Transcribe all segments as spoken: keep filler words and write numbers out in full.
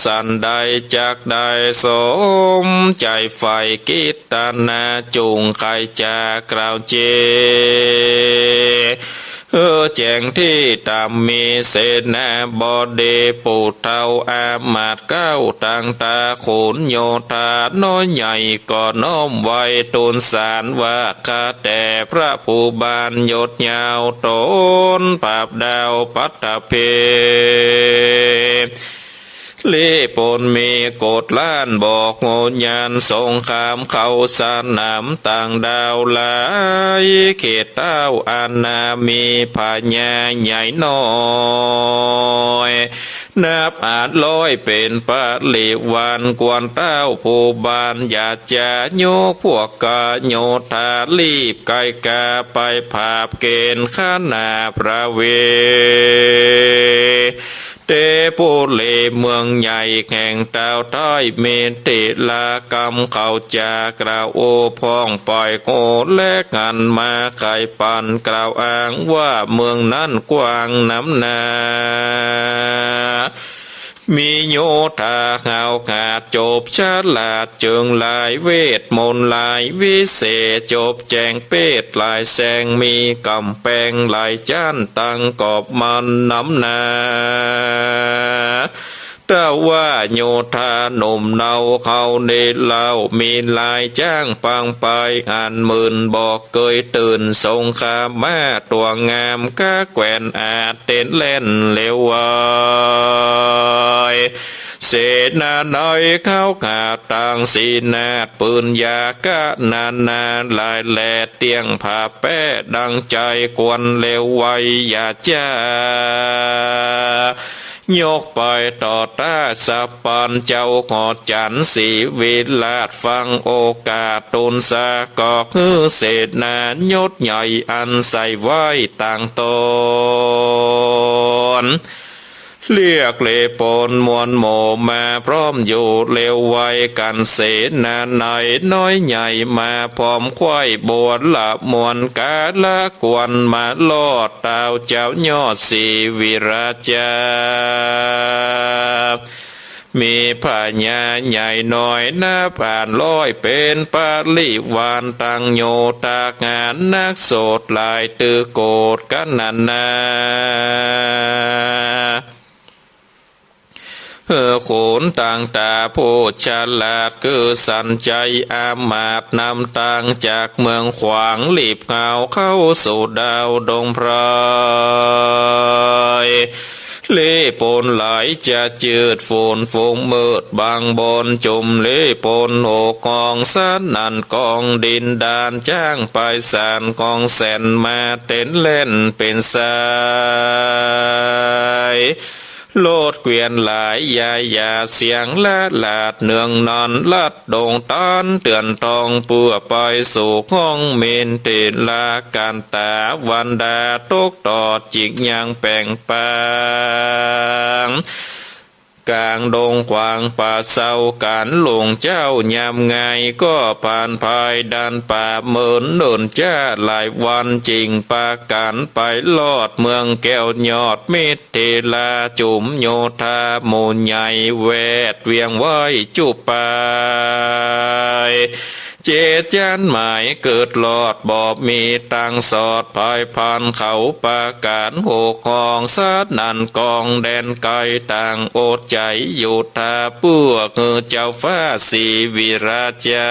สันใดจักได้สมใจ๋ใฝ่กิตนา จุ่งใค่จะกล่าวเจ เออ แจ้งตี้ต๋ามมี เสนาบดีผู้เฒ่า อามาตย์เก๊าตังต๋า ขุนโยธาน้อยใหญ่ ก็น้อมไหว้ตูนสารว่า ข้าแต่พระภูบาลยศยาว ต๋นปราบดาวปัตตภี ลีปนมีกฎล้านบอก โหญานสงครามเข้าสนาม ต่างด้าวหลายเขต ต้าวอาณามีพญาใหญ่น้อย นับอาจร้อยเป๋นปริวาร กวนต้าวภูบาล อย่าจะยกพวกกโยธา รีบไกกาไปผาบเก๋ณฑ์ขนาพระเว เตปุรีเมืองใหญ่แห่งต้าวไท้ มิถิลากำเขาจะกล่าวโอ้พ่องไปโก และหันมาใค่ปันกล่าวอ้างว่า เมืองนั้นกว้างนำนา มีโยธาห้าวหาญ จบฉลาดเจิงหลายเวทมนต์หลายวิเศษ จบแจ้งเปตหลายแสง มีก๋ำแปงหลายจ้าน ตั้งกอบมันนำนา ต้าวว่าโยธาหนุ่มเนาเขานี้เล่า มีหลายจ้างปางไปอันหมื่น บ่เกยตื่นสงครามมา ตั๋วงามกาแกว่นอาจเต้นแล่นเร็วไว เสนาน้อยเข้าหาตางสีนาฏ ปืนยากะนานาหลายแหล่ เตี้ยงผาแป้ดังใจ๋ กวนเร็วไวอย่าจ๊า ยกไปต่อต้าสับปัน เจ้าหอจั๋นทร์ศรีวิราช ฟังโอกาสตูนสา ก็หื้อเสนายศใหญ่ อันใส่ไว้ต่างต๋น เรียกลีปนมวลหมู่มาพร้อมอยู่เร็วไว กั๋นเสนาน้อยใหญ่มาพร้อม ใคว่บัวละมวลกาละกวน มารอดต้าวเจ้ายอดศรีวิราช มีพญาใหญ่น้อยนับอาจร้อย เป๋นปริวาร ตังโยธาหาญนักโสดหลาย ตึกโกธขนานา เออ ขุนตังต๋าผู้ฉลาด คือสัญชัยอามาตย์ นำตางจากเมืองขวาง รีบก้าวเข้าสู่ดาวดงไพร ลีปนหลายจะจืดฝน ฝูงมืดบางบอนจุ่ม ลีปนหกห้องสนั่นกอง ดินดานจ้างไปสานกองแสน มาเต้นแล่นเป๋นสาย โลดเกวียนหลายยายาเสียงละหลาด เนืองนอนลัดดงตันเตื้อนตอง เปื้อไปสู่ห้องมิถิลา ก๋านต๋าวันดาตกตอด จิกยังแป๋งปาง ก๋างดงขวางป่าเซา ก๋านหลวงเจ้ายามงาย ก็ผ่านภายด่านป่าเมินเนินจ้า หลายวันจึงปากั๋นไปรอด เมืองแก้วยอดมิถิลา จุ่มโยธาหมู่ใหญ่ แวดเวียงไว้จุปาย เจตยันหมายเกิดรอดบ่มีตางสอด ภายผ่านเขาปากั๋นหกห้องสนั่นกอง แดนไก๋ต่างอดใจ๋อยู่ถ้า เปื้อหื้อเจ้าฟ้าศรีวิราชา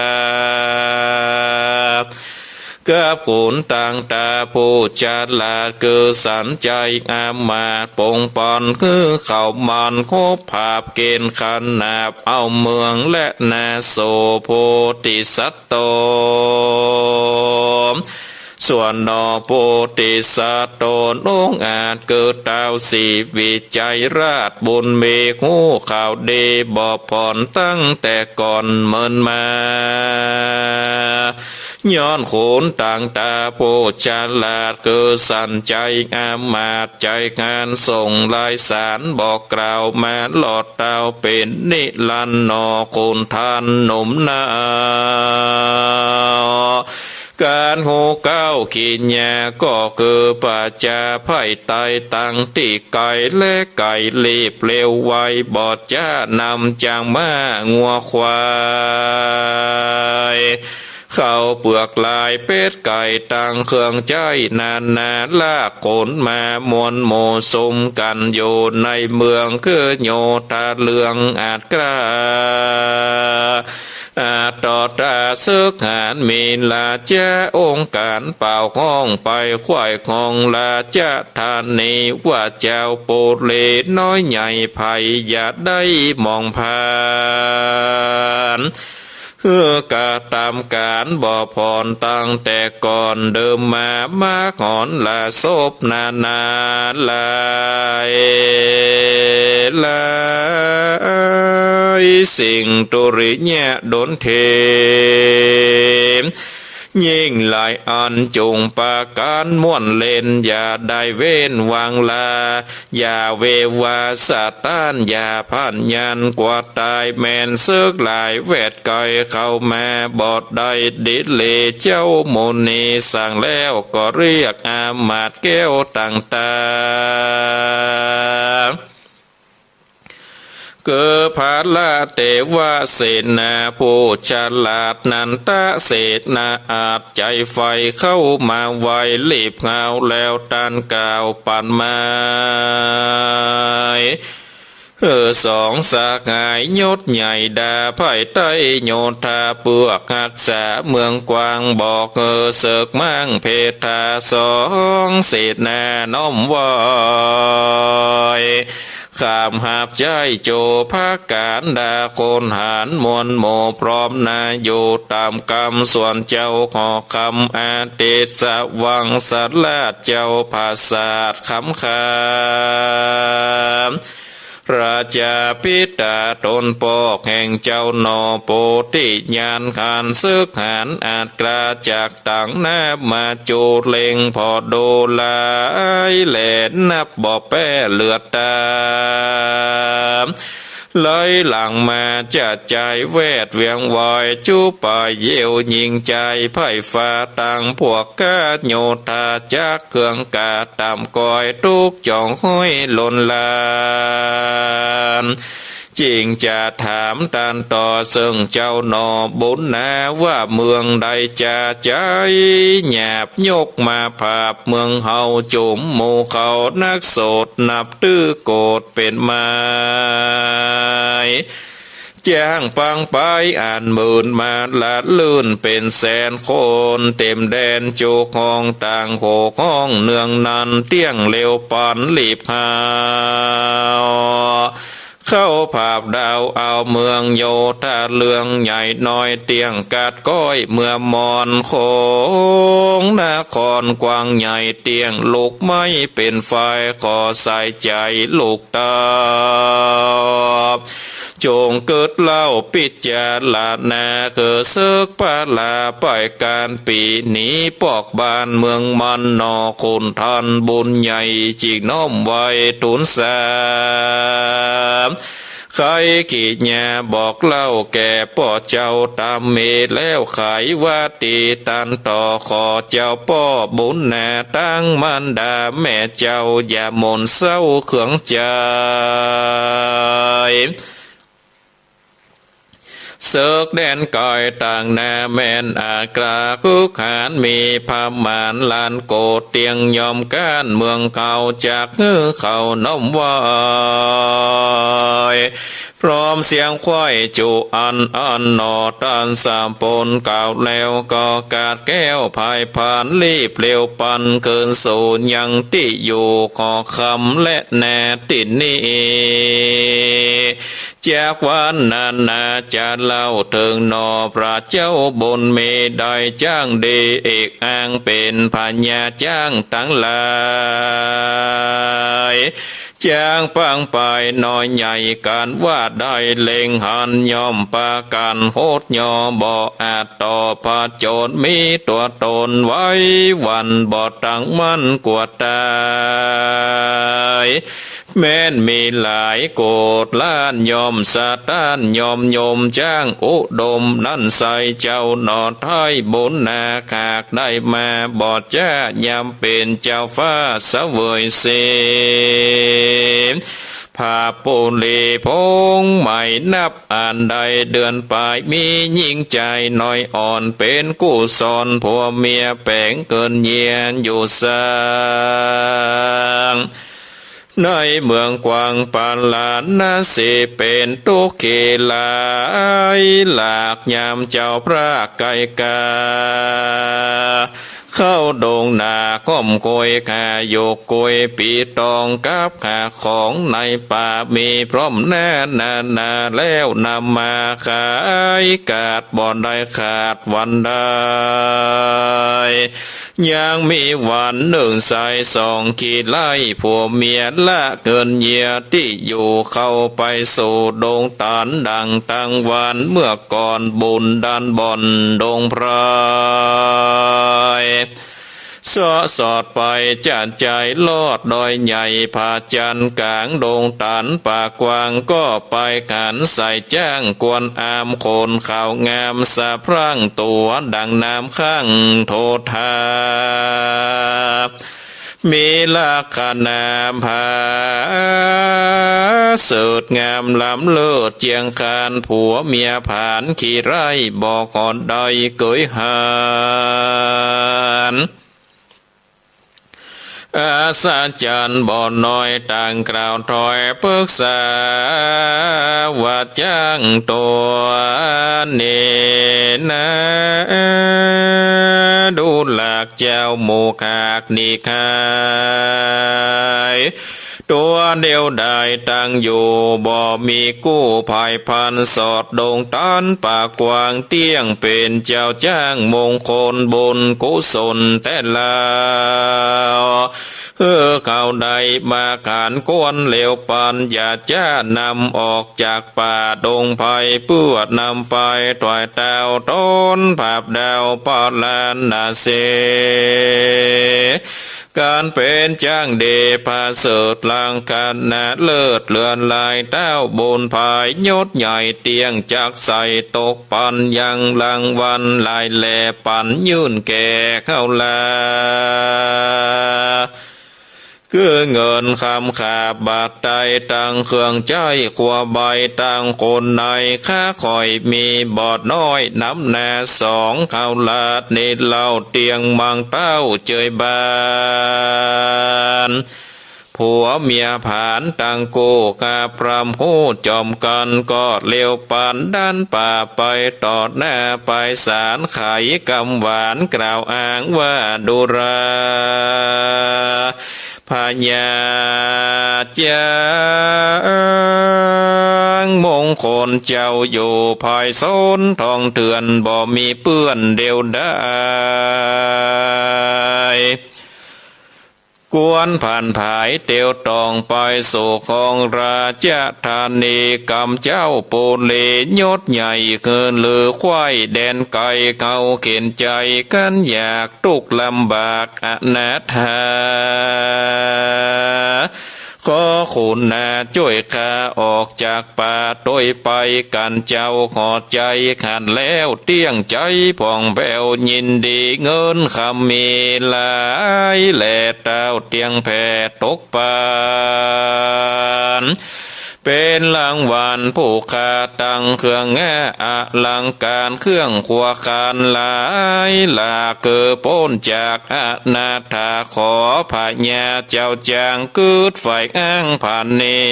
กับขุนตังต๋าผู้ฉลาด คือสัญชัยอามาตย์ ปงปอนหื้อเขามัน คบผาบเก๋ณฑ์ขนาบเอาเมือง และนาโสโพธิสัตว์ ตน ส่วนหนอโพธิสัตว์ตนองค์อาจ คือต้าวศรีวิชัยราชบุญมี ฮู้ข่าวดีบ่ผ่อนตั้งแต่ก่อนเมินมา ย้อนขุนตังต๋าผู้ฉลาด คือสัญชัยอามาตย์ ใจ๋งานส่งลายสารบอกกล่าว มารอดต้าวเป๋นนิรันดร์ หนอขุนท่านหนุ่มนา ข ก๋านฮูเก๊ากิริยาก็คือประจา ไพร่ไตรตังตี้ไก๋และใก้ รีบเร็วไว บ่จ๊านำจ๊างม้างัวควาย ข้าวเปือกหลาย เป็ดไก่ ตังเครื่องใจ๊นานา ลากขนมามวลหมู่สุมกั๋น อยู่ในเมืองคือโยธาเรือง อาจกล้า อาจต่อต้านศึกหาญ มีราชาองค์ก๋าน เป่าฮ้องไปไขว้ของราชธานี ว่าเจ้าปุรีน้อยใหญ่ ใผอย่าได้มองผ่าน หื้อกระตำก๋านบ่ผ่อน ตั้งแต่ก่อนเดิมมา มาหอนละศพนานาหลาย หลายสิ่ง ทุริยะดลเท ยิ่งหลายอัน จุ่งประก๋านม่วนเล่น อย่าได้เว้นวางลา อย่าเววาสะต้าน อย่าพันยันกลัวตาย แม่นศึกหลายแวดไก๋ เข้ามาบ่ได้ ดิเลกเจ้ามุนี สั่งแล้วก็เรียกอามาตย์แก้วต่างตา คือพระเทวเสนาผู้ฉลาด นันทเสนาอาจใจ๋ใฝ่ เข้ามาไวรีบฮาว แล้วต้านกล่าวปันหมาย เออ สองสหายยศใหญ่ดา ไพร่ไตรโยธา เปื้อฮักษาเมืองกว้าง บอกเออศึกมั่งเพทา สองเสนาน้อมไหว้ ข้ามหาบใจ๊โจ พระก๋านดาคนหาญ มวลหมู่พร้อมนา อยู่ต๋ามกำ ส่วนเจ้าหอคำ อเทศวังสราช เจ้าผาสาทคำคา ราชาปิตาต๋นปอกแห่งเจ้าหน่อ โพธิญาณหันศึกหาญ อาจกล้าจาก ตางหน้ามา จูเล็งผ่อดูหลายแล นับบ่แป๊เหลือต๋า ไหลหลั่งมาจะจายแวดเวียงวาย จุปายเยี่ยวยิ่งใจ๋ ไพร่ฟ้าตังพวกก๊าโยธาจักร เครื่องกระตำก้อย ตุ๊กจ่องห้อยหล่นหลาน จึงจะถามต้านต่อ เซิ่งเจ้าหน่อบุญนา ว่าเมืองใดจะใจ๋ หยาบยกมาผาบ เมืองเฮาจุมหมู่เขา นักโสดนับตื้อโกฏเป๋นไม้ จ้างปังไปอันหมื่นมา ละลื่นเป๋นแสนคน เต๋มแดนจุกห้อง ต่างหกห้องเนืองนั้น เตี้ยงเร็วปันรีบฮาว เข้าผาบดาวเอาเมืองโยธาเรือง ใหญ่น้อยเตี้ยงกัดก้อยเมืองมอน โขงนครกว้างใหญ่เตี้ยง ลุกไหม้เป๋นไฟ ขอใส่ใจ๋ลูกเต้า จงกึ๊ดเล่าปิจารณา คือศึกพระราไปก๋านปี๋ หนีปอกบ้านเมืองมันหน่อ คุณท่านบุญใหญ่ จึงน้อมไหว้ทูลสา ไขกิริยาบอกเล่าแก่ป้อเจ้าต๋ามมีแล้ว ไขว่าตี้ต้านต่อ ขอเจ้าป้อบุญนา ตังมารดาแม่เจ้า อย่าหม่นเศร้าเคืองใจ๋ ศึกแดนไก๋ต่างหน้าแม่นอาจกล้า คึกหาญมีประมาณล้านโกฏ เตี้ยงยอมก๊านเมืองเก่า จักหื้อเขาน้อมไหว้ พร้อมเสียงไขว้จุอันอันหน่อ ต้านสามปนกล่าวแล้วก็กาดแก้วพายพาน รีบเร็วปันคืนสู่ยังตี้อยู่ ขอคำและแน่ตี้นี้ จากวันนั้นนาจะเล่าเถิงหน่อ พระเจ้าบุญมีได้จ้างดีเอกอ้างเป๋นพญาจ้างตังหลาย จ้างปางปายน้อยใหญ่ ก๋านว่าได้เล็งหัน ย่อมปากั๋นหดหย่อ บ่อาจต่อผจญ มีตั๋วต๋นไหวหวั่น บ่ตั้งมั่นกลัวต๋าย แม้นมีหลายโกฏล้าน ย่อมสะต้านย่อมยม จ๊างอุดมนั้นไส้ เจ้าหน่อไท้บุญนา หากได้มาบ่จ๊ายำเป๋น เจ้าฟ้าเสวยเส พระปุรีพงษ์ใหม่นับอันใด เดือนปลายมีญิงจายน้อยอ่อน เป๋นกุศลผัวเมียแป๋งเกินเยียนอยู่สร้าง ในเมืองกว้างปาราณสี เป๋นตุ๊กข์ขีหลายหลาก ยามเจ้าพระไก่กา เข้าดงนาก้มกุย ขาหยกกุยปีตอง กับหาของในป่า มีพร้อมนานานา แล้วนำมาขาย กาดบ่ได้ขาดวันใด ยังมีวันนึ่งไส้สองขี้ไล่ ผัวเมียละเกินเยียะตี้อยู่ เข้าไปสู่ดงตันดังตังวรรค์ เมื่อก่อนบุ๋นดันบ่อนดงไพร เซาะสอดไปจะใจ๋ลอดดอยใหญ่ ผาจันทร์ก๋างดงตันป่ากว้าง ก็ไปหันไส้จ๊างกวนอาม ขนขาวงามสะพรั่ง ตั๋วดังน้ำข้างโทธา มีลักษณะผาเสริฐงามล้ำเลิศเจียงคาน ผัวเมียผานขี้ไล่ บ่ก่อนได้เกยหัน อัศจรรย์บ่น้อย ต่างกล่าวถ้อยปรึกษาว่า จ๊างตั๋วนี้นา ดูหลากเจ้าหมู่ขากหนีขาย ตั๋วเดียวดายตั้งอยู่ บ่มีกู้ภัยพลัน สอดดงตันป่ากว้าง เตี้ยงเป๋นเจ้าจ๊างมงคลบุญกุศลแต๊แล้ว เออ เขาได้มาขานกวนเหลียวปัน อย่าจ๊านำออกจากป่าดงไพร เปื้อนำไปถวายเต้าต๋น ผาบดาวปาราณสี ก๋านเป๋นจ๊างดีผาเสริฐลักษณะเลิศ เลือนลายเต้าบุญผายยศใหญ่ เตี้ยงจักใส่ตกปัน ยังรางวัลหลายแล ปันยื่นแก่เขาแล คือเงินคำขาบาทรตังเครื่องใจ๊ครัวใบ้ตังคนใน ข้าค่อยมีบ่น้อยนำนาสอง เขาลาดนี้เล่าเตี้ยงมังเต้าเจยบาน ผัวเมียผานตังกู้ กาพร่ำฮู้จอมกั๋น ก็เหลียวปันดันป่าไป ต่อหน้าไปสานไขกำหวาน กล่าวอ้างว่า ดูรา พญาจ๊างมงคลเจ้าอยู่ภายโซนทองเถื่อน บ่มีเปื้อนเดียวดาย กวนผ่านผายเตียวต่องไปสู่ของราชธานี กำเจ้าปุรียศใหญ่ คือลือควายแดนไกล เขาเข็ญใจ๋กั๋นอยาก ตุ๊กข์ลำบากอนาถา ขอคุณนาจ้วยข้าออกจากป่าตวยไป กั๋นเจ้าขอใจ๋ขันแล้ว เตี้ยงใจ๋ผ่องแผ้วยินดี เงินคำมีหลายแล เต้าเตี้ยงแผ่ตกปัน เป๋นรางวัลผู้ข้าตังเครื่องแง่อลังก๋าน เครื่องครัวครันหลายหลาก คือป๊นจากอนาถา ขอพญาเจ้าจ๊างกึ๊ดใฝ่อ้างผานี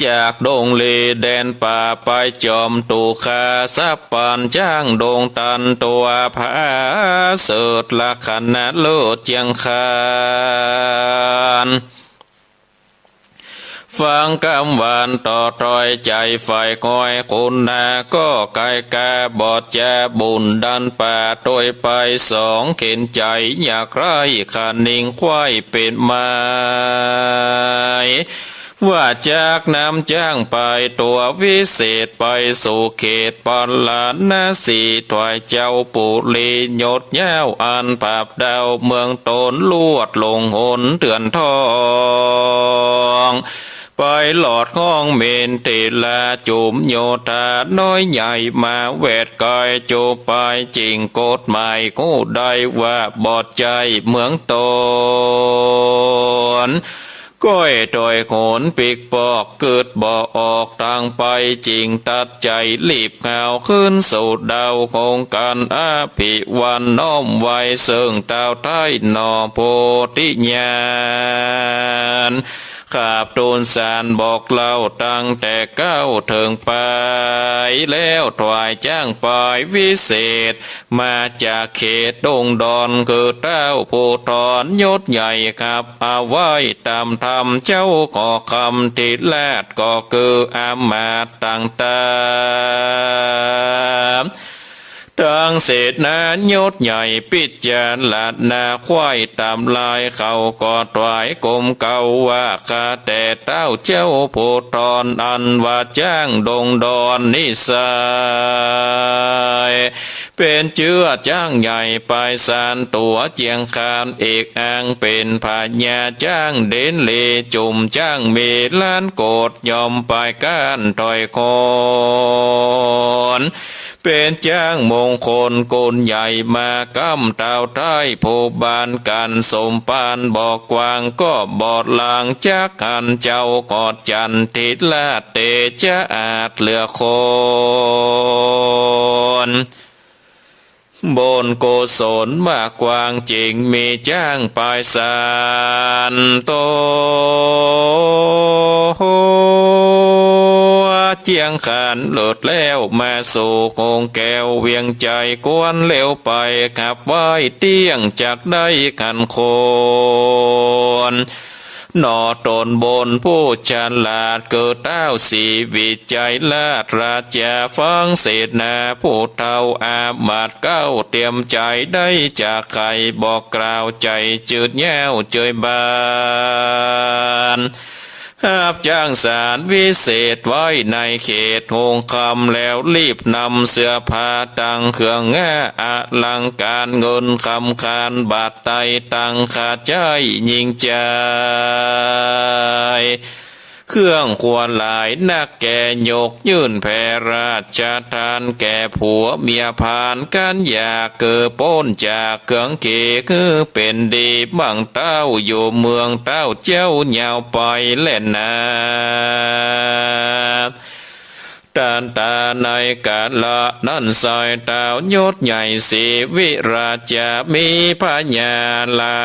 จากดงลีแดนป่าไปจอมตุ๊กข์ข้า สับปันจ๊างดงตันตั๋วผาเสริฐลักษณะเลิศเจียงคาน ฟังกำหวานต่อถ้อยใจ๋ใฝ่คอย คุณนาก็ไกลกาบอดจา บุ๋นดันป่าตวยไปสอง เข็ญใจ๋อยากไร้ขะนิงควายเป๋นไม้ ว่าจักนำจ๊างไปตั๋ววิเศษไปสู่เขตปาราณสี ถวายเจ้าปุรียศยาวอันปราบดาวเมืองตนลวดหลงหนเถื่อนทอง ไปหลอดห้องเมนเถระจุมโยธาน้อยใหญ่มาแวดกายจูไปจิ่งกฎหมายกู้ได้ว่าบอดใจ้เมืองตน ก้อยตอยโขนปิกปอกกึดบ่ออกตางไปจิ่งตัดใจ๋ลีบหาวขึ้นสู่ดาวโคงก๋านอภิวันน้อมไหว้เซิ่งเต้าไท้หน่อโพธิญาณ ขาบทูลสารบอกเล่าตั้งแต่เก๊าเถิงไป แล้วถวายจ๊างไปวิเศษ มาจากเขตดงดอน คือเต้าผู้ถอนยศใหญ่ขับเอาไว้ต๋ามธรรมเจ้าขอคำ เถระก็คืออามาตย์ต่างๆ ตังเสนายศใหญ่พิจารณาไขว้ต๋ามลาย เขาก็ถวายกรมเกล้าว่า ข้าแต่เต้าเจ้าผู้ถอนอันว่าจ๊างดงดอนนี้ไส้ เป๋นเจื้อจ๊างใหญ่ปายสารตั๋วเจียงคาน เอกอ้างเป๋นพญาจ๊างเด่นเลจุมจ๊างมีล้านโกด ยอมปายก้านตอยโขน เป๋นจ๊างมงคลกุลใหญ่มาก้ำเต้าไท้ผู้บานกั๋น สมภารบ่กว้างก็บ่หลาง จักหันเจ้ากอดจันทร์ เถระเตจะอาจเหลือคน บุญกุศลมากกว้างจิ่งมีจ๊างปายสารตั๋วเจียงคานเลิศแล้ว มาสู่โขงแก้วเวียงใจ๋ ควรเร็วไปขับไหว้เตี้ยง จักได้คันคน หน่อต๋นบุญผู้ฉลาด คือเต้าศรีวิชัยราชราชา ฟังเสนาผู้เฒ่าอามาตย์เก๊า เตรียมใจ๋ได้จากใค่ บอกกล่าวใจ๋จืดยาวเจยบาน ฮับจ๊างสารวิเศษไว้ในเขตโฮงคำ แล้วรีบนำเสื้อผ้าตังเครื่องงาอลังก๋าน เงินคำคานบาทไตร ตังค่าใจ๊ยิ่งใจ๋ เครื่องควรหลายนักแก่ ยกยื่นแผ่ราชทานแก่ผัวเมียผ่านกั๋น อยากเกิดป๊นจากเครื่องเข คือเป๋นดีบั้งเต้า อยู่เมืองเต้าเจ้ายาวไปแลนา ตันตาในกาละนั้นไส้ เต้ายศใหญ่ศรีวิราชา มีพญาหลา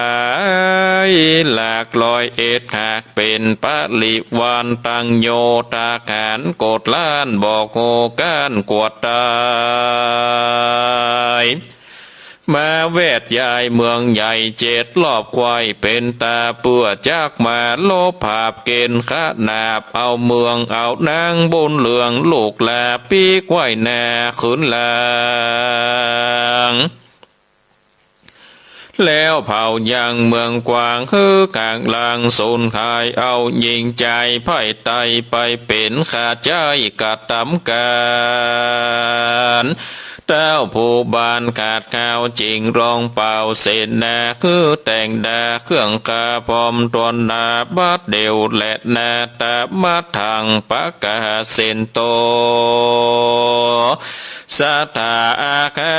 ยหลากร้อยเอ็ดหาก เป๋นปริวารตังโยธาหารโกฏล้าน บ่ฮู้ก๋านกวดตาย มาแวดย้ายเมืองใหญ่เจ็ดรอบ ไขว้เป๋นต๋าเปื้อจักมาลบผาบเก๋ณฑ์ขนาบ เอาเมืองเอานางบุญเรือง ลูกหล้าปี้ไขว้หน้าขึ้นหลัง แล้วเผายังเมืองกว้าง หื้อก๋างหลังสูญหาย เอาหญิงใจ๋ไพร่ไตไปเป๋นข้าใจ๊กระตำก๋าน เต้าผู้บานขาดข้าวจิ่งร้องเป่าเสนา หื้อแต่งดาเครื่องคาพร้อมตวนหน้า บัดเดี่ยวแลนา ตะมะทังปะกาเสนโต สัตถาอาคา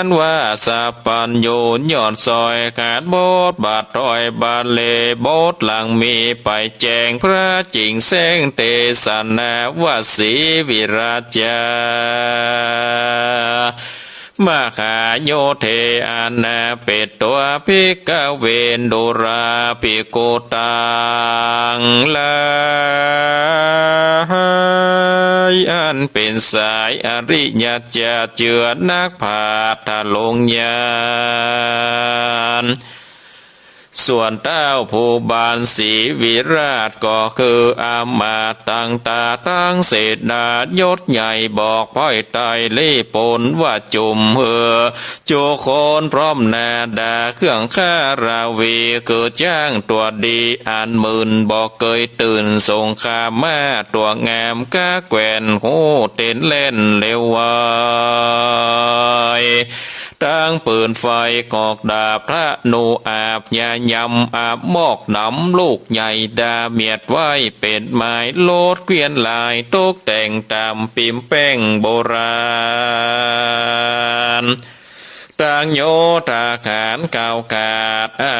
รว่าสัพพัญญู ยอดซอยขาดบทบาทถอยบาทเล บทหลังมีไปแจ้ง พระจิ่งแสดงเตสนา ว่าศรีวิราชา มหาโยเทอานาเปตตัวภิกขเว ดูราภิกขุตังหลายอันเป๋นสายอริยะจาเจือนักปาฐะหลงญาณ ส่วนต้าวภูบาลศรีวิราชก็คืออำมาตย์ตังต๋าตังเสนายศใหญ่บอกไพร่ไตรลีปนว่าจุ่มหื้อจุคนพร้อมหน้าด่าเครื่องคารวี คือจ๊างตั๋วดีอันหมื่นบ่เกยตื่นสงครามมา ตั๋วงามก๊าแกว่นฮู้เต้นแล่นเร็วไว ตึงปืนไฟกอกดาบธนูอาบยายำอาบมอกหนำลูกใหญ่ดาเมียดไว้เป๋นไม้โลดเกวียนลายตกแต่งต๋ามปิมแป้งโบราณ ตึงโยธาหารก้าวขาดอั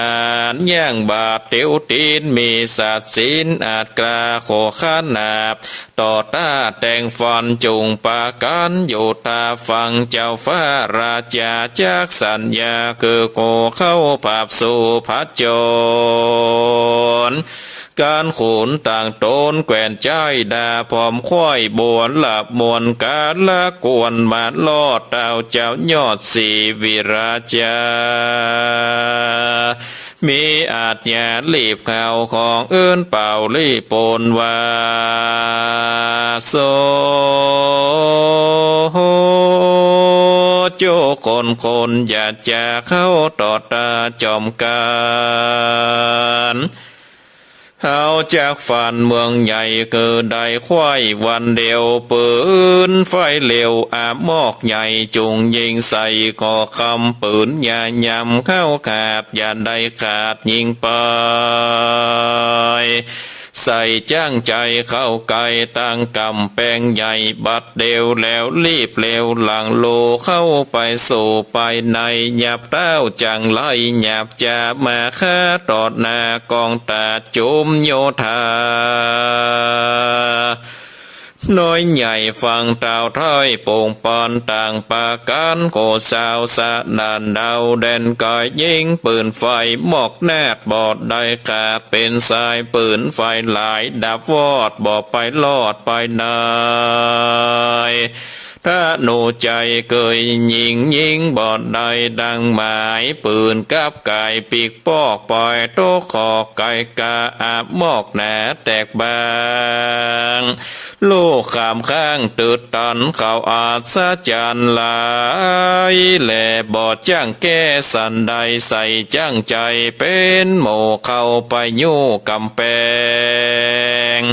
นย่างบาดเตียวตี๋นมีสัตว์ศีลอัดกล้าโขขนาบ ต่อต้าแต่งฟันจุ่งปากั๋นโยธาฟังเจ้าฟ้าราชาจักสัญญา คือโกเข้าปราบสู้ผจญ ก๋านขุนต่างต๋นแกว่นใจ๊ดาพร้อมควายบวนละมวลกาละกวนมารอดเต้าเจ้ายอดศรีวิราชา มีอาชญาลีบข่าวของอื่นเป่าลีปนว่า โส จุคนคนอย่าจะเข้าต่อต้าจอมกั๋น เฮาจักฟันเมืองใหญ่คือได้ควายวันเดียว ปืนไฟเร็วอามอกใหญ่จุ่งยิงใส่ก่อคำปืนอย่ายำเข้าขาด อย่าได้ขาดยิงไป ใส่จั้งใจ๋เข้าใก้ตั้งก๋ำแปงใหญ่บัดเดียว แล้วลีบเร็วหลังโลเข้าไปสู่ภายใน หยาบเต้าจังไรหยาบจะมาฆ่าต่อหน้ากองตาจุมโยธา น้อยใหญ่ฟังเต้าถ้อยโป่งปอนต่างปากั๋น โกสาวสะหนั่นดาวแดนกายยิงปืนไฟมอกนาดบ่ได้ขาด เป๋นสายปืนไฟหลายดับวอด บ่ไปรอดไปไหน ธนูใจ๋เกยยิงยิงบ่ได้ดังหมาย ปืนกลับก๋ายปีกปอกปอยตกขอกไก่กาอามอกหนาแตกบาง ลูกขามข้างตึดตันเขาอัศจรรย์หลาย แลบ่จั้งแก้สันใด ใส่จั้งใจ๋เป๋นหมู่เข้าไปอยู่ก๋ำแปง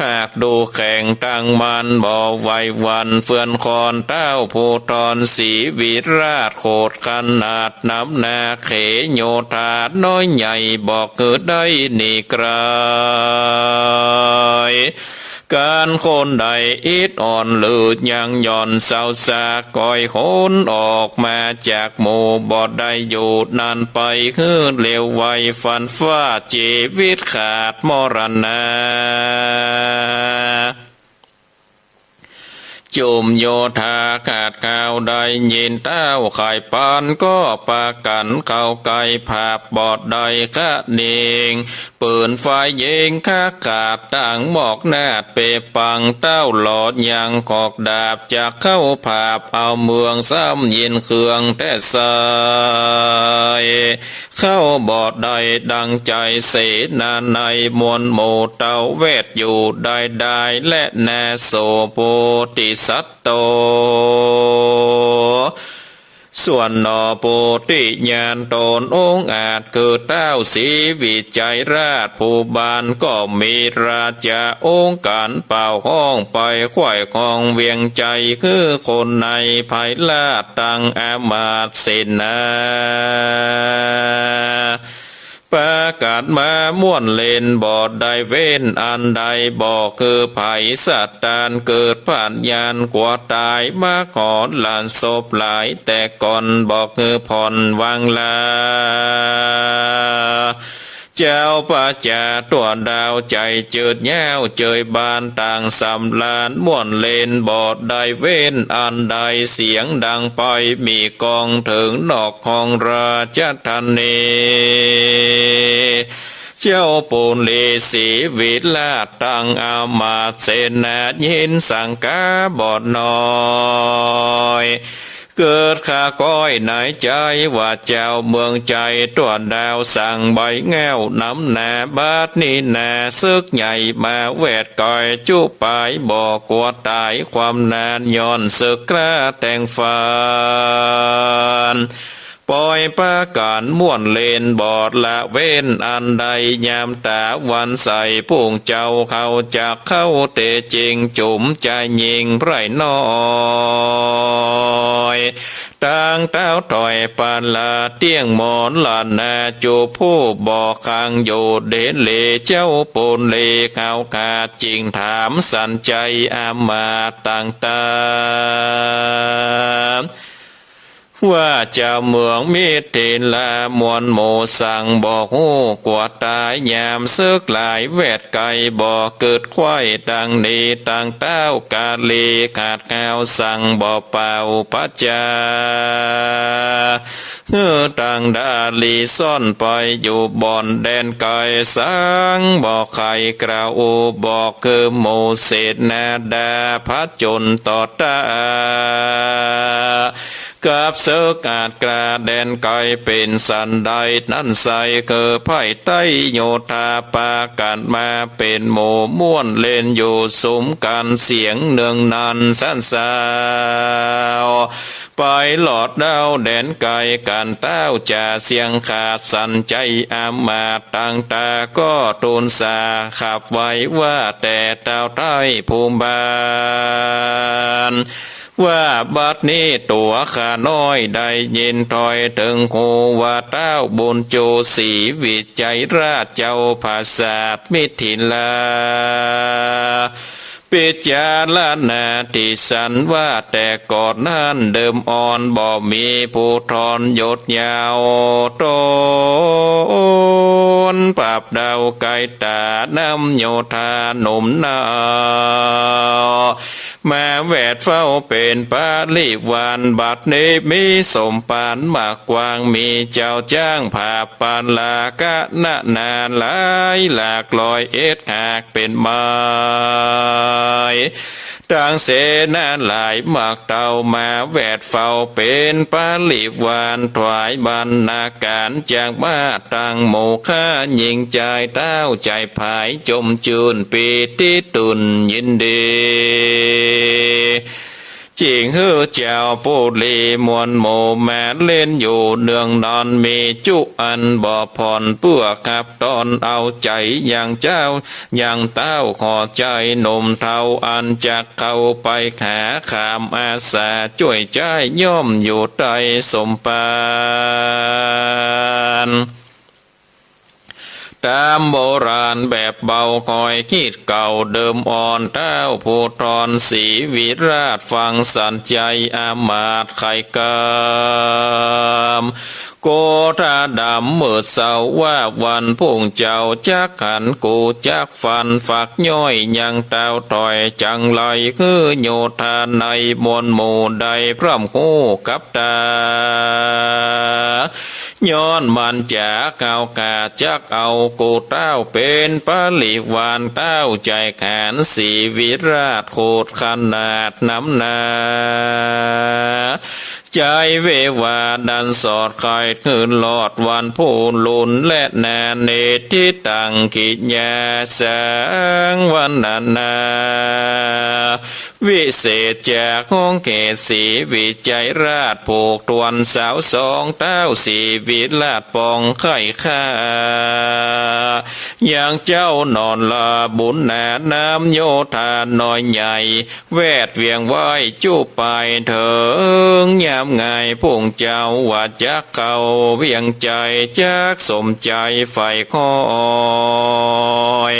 หากดูแข็งตั้งมั่นบ่ไหวหวั่น เฟื่อนคอนเต้าภูธรศรีวิราชโขดขนาด นำนาเขโยธาน้อยใหญ่บอกคือได้หนีไกล ก๋านคนใดอิดอ่อนหรือยังหย่อนเศร้าซาก้อยหนออกมาจากหมู่บ่ได้อยู่นานไป หื้อเร็วไวฟันฟาดจีวิตขาดมรณะ จุมโยธาขาดข่าวได้ยินเต้าขายปานก็ปากั๋นเข้าใก้ผาบบ่ได้คะเนง ปืนไฟยิงคะขาดตั้งมอกนาดเปปัง เต้าหลอดยังขอกดาบจักเข้าผาบเอาเมืองซ้ำยินเครื่องแต๊ไซ เข้าบ่ได้ดังใจ๋ เสนาในมวลหมู่เต้าแวดอยู่ได้ได้ และนาโสโพธิสัตว์โต ส่วนหนอโพธิญาณต๋นองค์อาจคือเต้าศรีวิชัยราชภูบาล ก็มีราชาองค์ก๋านเป่าฮ้องไปไขว่คองเวียงใจ๋ คือคนในภายราชตังอำมาตย์เสนา ปากั๋นมาม่วนเล่นบ่ได้เว้นอันใด บ่คือไผสัตว์ตานเกิดผาดญาณกั๋วต๋าย มาขอหลานศพหลายแต่ก่อน บ่คือผ่อนวางลา เจ้าประจาตั๋วดาวใจ๋เจิดยาวเจยบานต่างสำราญม่วนเล่นบ่ได้เว้นอันใด เสียงดังไปมีก้องเถิงนอกของราชธานี เจ้าปุริศรีวิราชตังอำมาตย์เสนายินสังกาบ่น้อย เกิดข้าก้อยในใจ๋ว่าเจ้าเมืองใจ๋ตั๋วดาวสั่งใบแง้วนำหน้า บัดนี้นาศึกใหญ่มาแวดก๋อย จุไปบ่กั๋วต๋ายความนาน ย้อนศึกกล้าแต่งฝาน ปอยปากั๋นม่วนเล่นบ่ละเว้นอันใด ยามต๋าวันใส ปุ้งเจ้าเขาจักเข้าเต๋เจ๋ง จุ๋มจายญิงไพร่น้อย ตังเต๊าถอยปาละเตี้ยงหมอนละนา จุผู้บ่ขังอยู่เดนเล เจ้าปูนเลขาวขาด จิ่งถามสันใจ๋อามาตย์ต่างต๋า ว่าเจ้าเมืองมิถิลามวลหมู่สั่งบ่ฮู้กั๋วต๋าย ยามศึกหลายแวดไก๋บ่เกิดไขว้ ตังนี้ตังเต๊ากาลีขาดข้าวสั่งบ่เป่าพระจา หื้อตังดาลีซ่อนไปอยู่บ่อนแดนไก๋ สั่งบ่ใค่กล่าวบอก คือหมู่เสนาดาผจญต่อต้าน กับศึกอาจกล้าแดนไก๋เป๋นสันใด นั้นไส้คือไพร่ไต้โยธาปากั๋นมาเป๋นหมู่ม่วนเล่นอยู่สุมกั๋นเสียงเนืองนันสันสาว ไปหลอดเด้าแดนไก๋กั๋นเต้า จะเสี้ยงขาดสันใจ๋อามาตย์ต่างต๋า ก็ตูนสาขับไหว้ว่าแต่เต้าไต้ภูมิบาล ว่าบัดนี้ตั๋วข้าน้อยได้ยินถ้อยเถิงหูว่าเต้าบุญจูศรีวิชัยราชเจ้าผาสาทมิถิลา ปิจารณาตี้สันว่าแต่ก่อนนั้นเดิมอ่อนบ่มีผู้ทอนยศยาว ต๋นปราบเดาไก๋ต๋านำโยธาหนุ่มนา มาแวดเฝ้าเป๋นปริวาร บัดนี้มีสมภารมากกว้าง มีเจ้าจ๊างผา ปาละกะนะนาหลายหลากหลายเอ็ดหากเป๋นไม้ ตังเสนาหลายมากเต้ามาแวดเฝ้าเป๋นปริวาร ถวายบรรณาก๋ารจากมาตังหมู่ข้า ญิงจายเต้าใจ๋ผายจมจื้นปีติตื่นยินดี จิ่งหื้อเจ้าปุรีมวลหมู่มาเล่นอยู่เนืองนอน มีจุอันบ่ผ่อนเปื้อขับต้อนเอาใจ๋ยังเจ้ายังเต้า ขอใจ๋หนุ่มเฒ่าอันจักเข้าไปหาขามอาสาจ้วยใจ๊ย่อมอยู่ใต้สมภาร ต๋ามโบราณแบบเบาคอยคิดเก่าเดิมอ่อน เต้าผู้ทอนศรีวิราชฟังสันใจ๋อามาตย์ไขกำ โกธาดำมืดเศร้าว่าวันพุ่งเจ้าจักหันกูจักฟันฝักย่อยยังเต้าถอยจังไร คือโยธาในมวลหมู่ได้พร่ำฮู้กับต๋า ย้อนมันจ๋าเก่ากาจักเอากูเต้าเป๋นปริวารเต้าใจ๋ขานศรีวิราชโขดขนาดนำหน้า ใจ๋เววาดันสอดไขคืนหลอดวันผู้ลุนและนาเนติตังกิญญาสังวรรณนา วิเศษจากห้องเขตศรีวิชัยราชผูกตวนสาวสองเต้าศรีวิราชปองไข่ข้า ยังเจ้านอนละบุญหนาน้ำโยธาน้อยใหญ่ แวดเวียงไหว้จุไปเถิง ยามงายพุ่งเจ้าว่าจักเข้าเวียงใจ๋ จักสมใจ๋ใฝ่คอย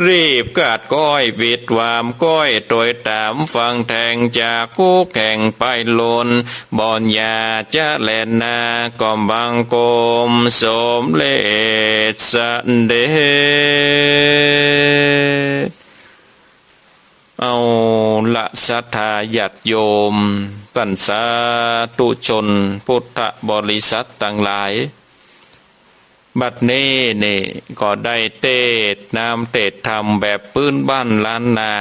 รีบกาดก้อยวิดวามก้อย ตวยต๋ามฟังแทงจากกู้แข่งไปลน บ่อนยาจะแลนนา ก้อมบังคมสมเร็จเสด็จ เอาละศรัทธาญาติโยม ต้านสาธุชนพุทธบริษัทตังหลาย บัดนี้นี่ก็ได้เตสน์นำเตสน์ธรรมแบบปื๊นบ้านล้านนา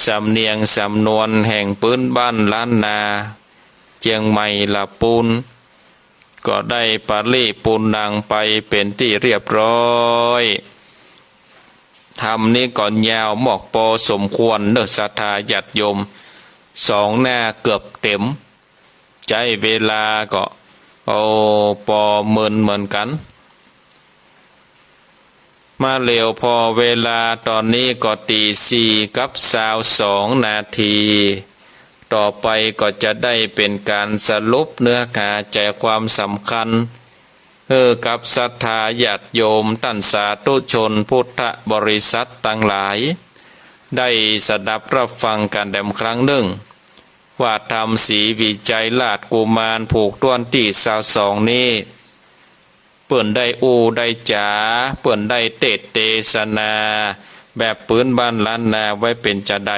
สำเนียงสำนวนแห่งปื๊นบ้านล้านนา เจียงใหม่ละปูน ก็ได้ปริปูรณังไปเป๋นตี้เรียบร้อย ธรรมนี้ก็ยาวมอกปอสมควรเนาะ ศรัทธาญาติโยม สองหน้าเกือบเต๋ม ใจ๊เวลาก็ โอ้ ปอเมินเหมือนกั๋น มาเหลียวผ่อเวลาต๋อนนี้ก็ตี๋สี่กับซาวสองนาที ต่อไปก็จะได้เป๋นก๋านสรุปเนื้อหาใจ๋ความสำคัญ หื้อกับศรัทธาญาติโยมต้านสาธุชนพุทธบริษัทตังหลาย ได้สดับฮับฟังกั๋นแดมครั้งนึ่ง ว่าธรรมศรีวิชัยราชกุมารผูกต้วนตี้ซาวสองนี้ เปิ้นได้อู้ได้จ๋า เปิ้นได้เตสน์เตสนา แบบปื๊นบ้านล้านนาไว้เป๋นจาใด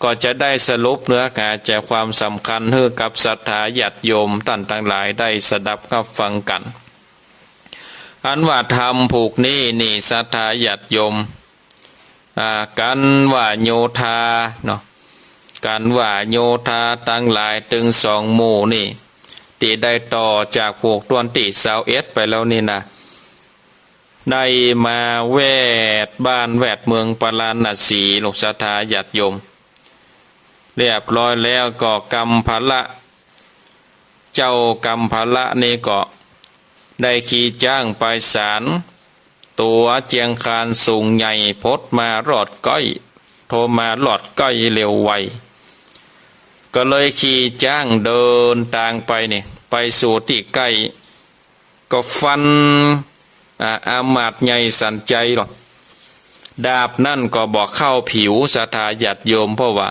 ก็จะได้สรุปเนื้อหาใจ๋ความสำคัญหื้อกับศรัทธาญาติโยมต้านตังหลายได้สดับฮับฟังกั๋น อันว่าธรรมผูกนี้นี่ศรัทธาญาติโยม อ่า ก๋านว่าโยธาเนาะ ก๋านว่าโยธาตังหลายตึงสองหมู่นี่ ตี้ได้ต่อจากผูกต้วนตี้ซาวเอ็ดไปแล้วนี่นะ ได้มาแวดบ้านแวดเมืองปาราณสี ลูกศรัทธาญาติโยม เรียบร้อยแล้วก็กัมภะละ เจ้ากัมภะละนี่ก็ได้ขี่จ๊างไปสาน ตั๋วเจียงคานสูงใหญ่ พดมาลอดใก้ โทมมาลอดใก้เร็วไว ก็เลยขี่จ๊างเดินตางไปนี่ ไปสู่ตี้ใก้ ก็ฟัน อ่า อามาตย์ใหญ่สันชัยหรอก ดาบนั้นก็บ่เข้าผิวศรัทธาญาติโยม เพราะว่า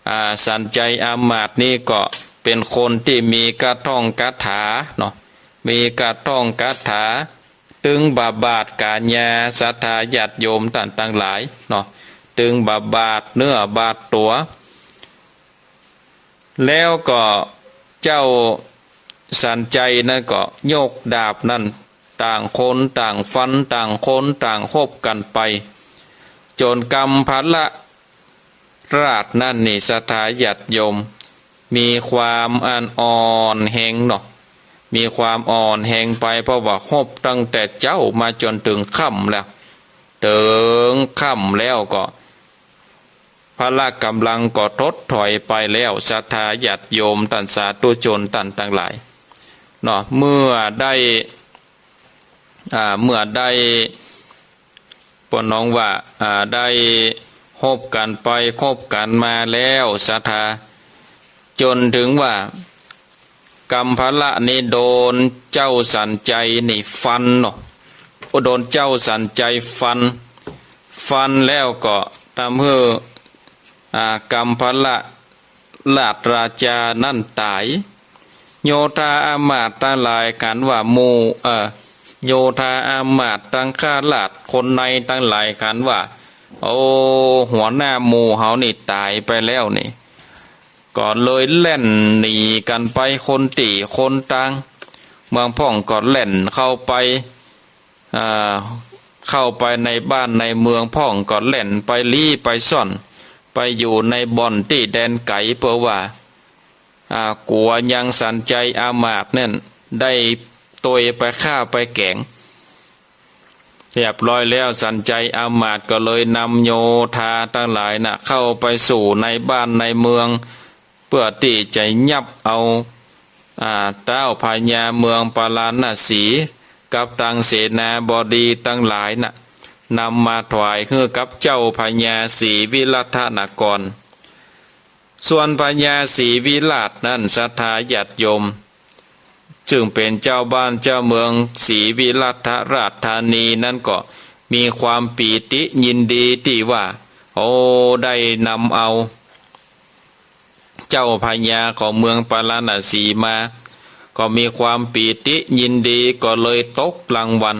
อ่า สันชัยอามาตย์นี่ก็เป๋นคนตี้มีคาถงคาถาเนาะ มีคาถงคาถา ตึงบ่บาดก๋าญาศรัทธาญาติโยมต้านตังหลายเนาะ ตึงบ่บาดเนื้อบาดตั๋ว แล้วก็เจ้าสันชัยนั้นก็ยกดาบนั้น ต่างคนต่างฟัน ต่างคนต่างฮบกั๋นไป จ๋นกัมภะละราษฎร์นั้นนี่ศรัทธาญาติโยม มีความอันอ่อนแฮงเนาะ มีความอ่อนแฮงไป เพราะว่าฮบตั้งแต่เจ๊ามาจ๋นเถิงค่ำแล้ว เถิงค่ำแล้วก็ พละก๋ำลังก็ถดถอยไปแล้ว ศรัทธาญาติโยมต้านสาธุชนต้านตังหลายเนาะ เมื่อได้ อ่า เมื่อได้ ปนองว่า อ่า ได้ฮบกั๋นไปฮบกั๋นมาแล้วศรัทธา จ๋นเถิงว่า กัมภะละนี่โดนเจ้าสันชัยนี่ฟันเนาะ โอ้ โดนเจ้าสันชัยฟัน ฟันแล้วก็ทำหื้อ อ่า กัมภะละราชราชานั้นต๋าย โยธาอามาตย์ตังหลายขันว่าหมู่ เอ่อ โยธาอามาตย์ตังข้าราชคนในตังหลายขันว่า โอ้ หัวหน้าหมู่เฮานี่ต๋ายไปแล้วนี่ ก็เลยแล่นหนีกั๋นไปคนตี้คนตาง บางพ่องก็แล่นเข้าไป อ่า เข้าไปในบ้านในเมือง พ่องก็แล่นไปลี้ไปซ่อน ไปอยู่ในบ่อนตี้แดนไก๋ เปื้อว่า อ่า กั๋วยังสันชัยอามาตย์นั้นได้ตวยไปฆ่าไปแก๋ง เรียบร้อยแล้ว สันชัยอามาตย์ก็เลยนำโยธาตังหลายน่ะ เข้าไปสู่ในบ้านในเมือง เปื้อตี้จะยับเอา อ่า ต้าวพญาเมืองปาราณสี กับตังเสนาบดีตังหลายน่ะ นำมาถวายหื้อกับเจ้าพญาศรีวิรัตนคร ส่วนพญาศรีวิราชนั้น ศรัทธาญาติโยม ซึ่งเป๋นเจ้าบ้านเจ้าเมืองศรีวิรัตนราชธานีนั้นก็มีความปีติยินดีตี้ว่า โอ้ ได้นำเอา เจ้าพญาของเมืองปาราณสีมา ก็มีความปีติยินดี ก็เลยตกรางวัล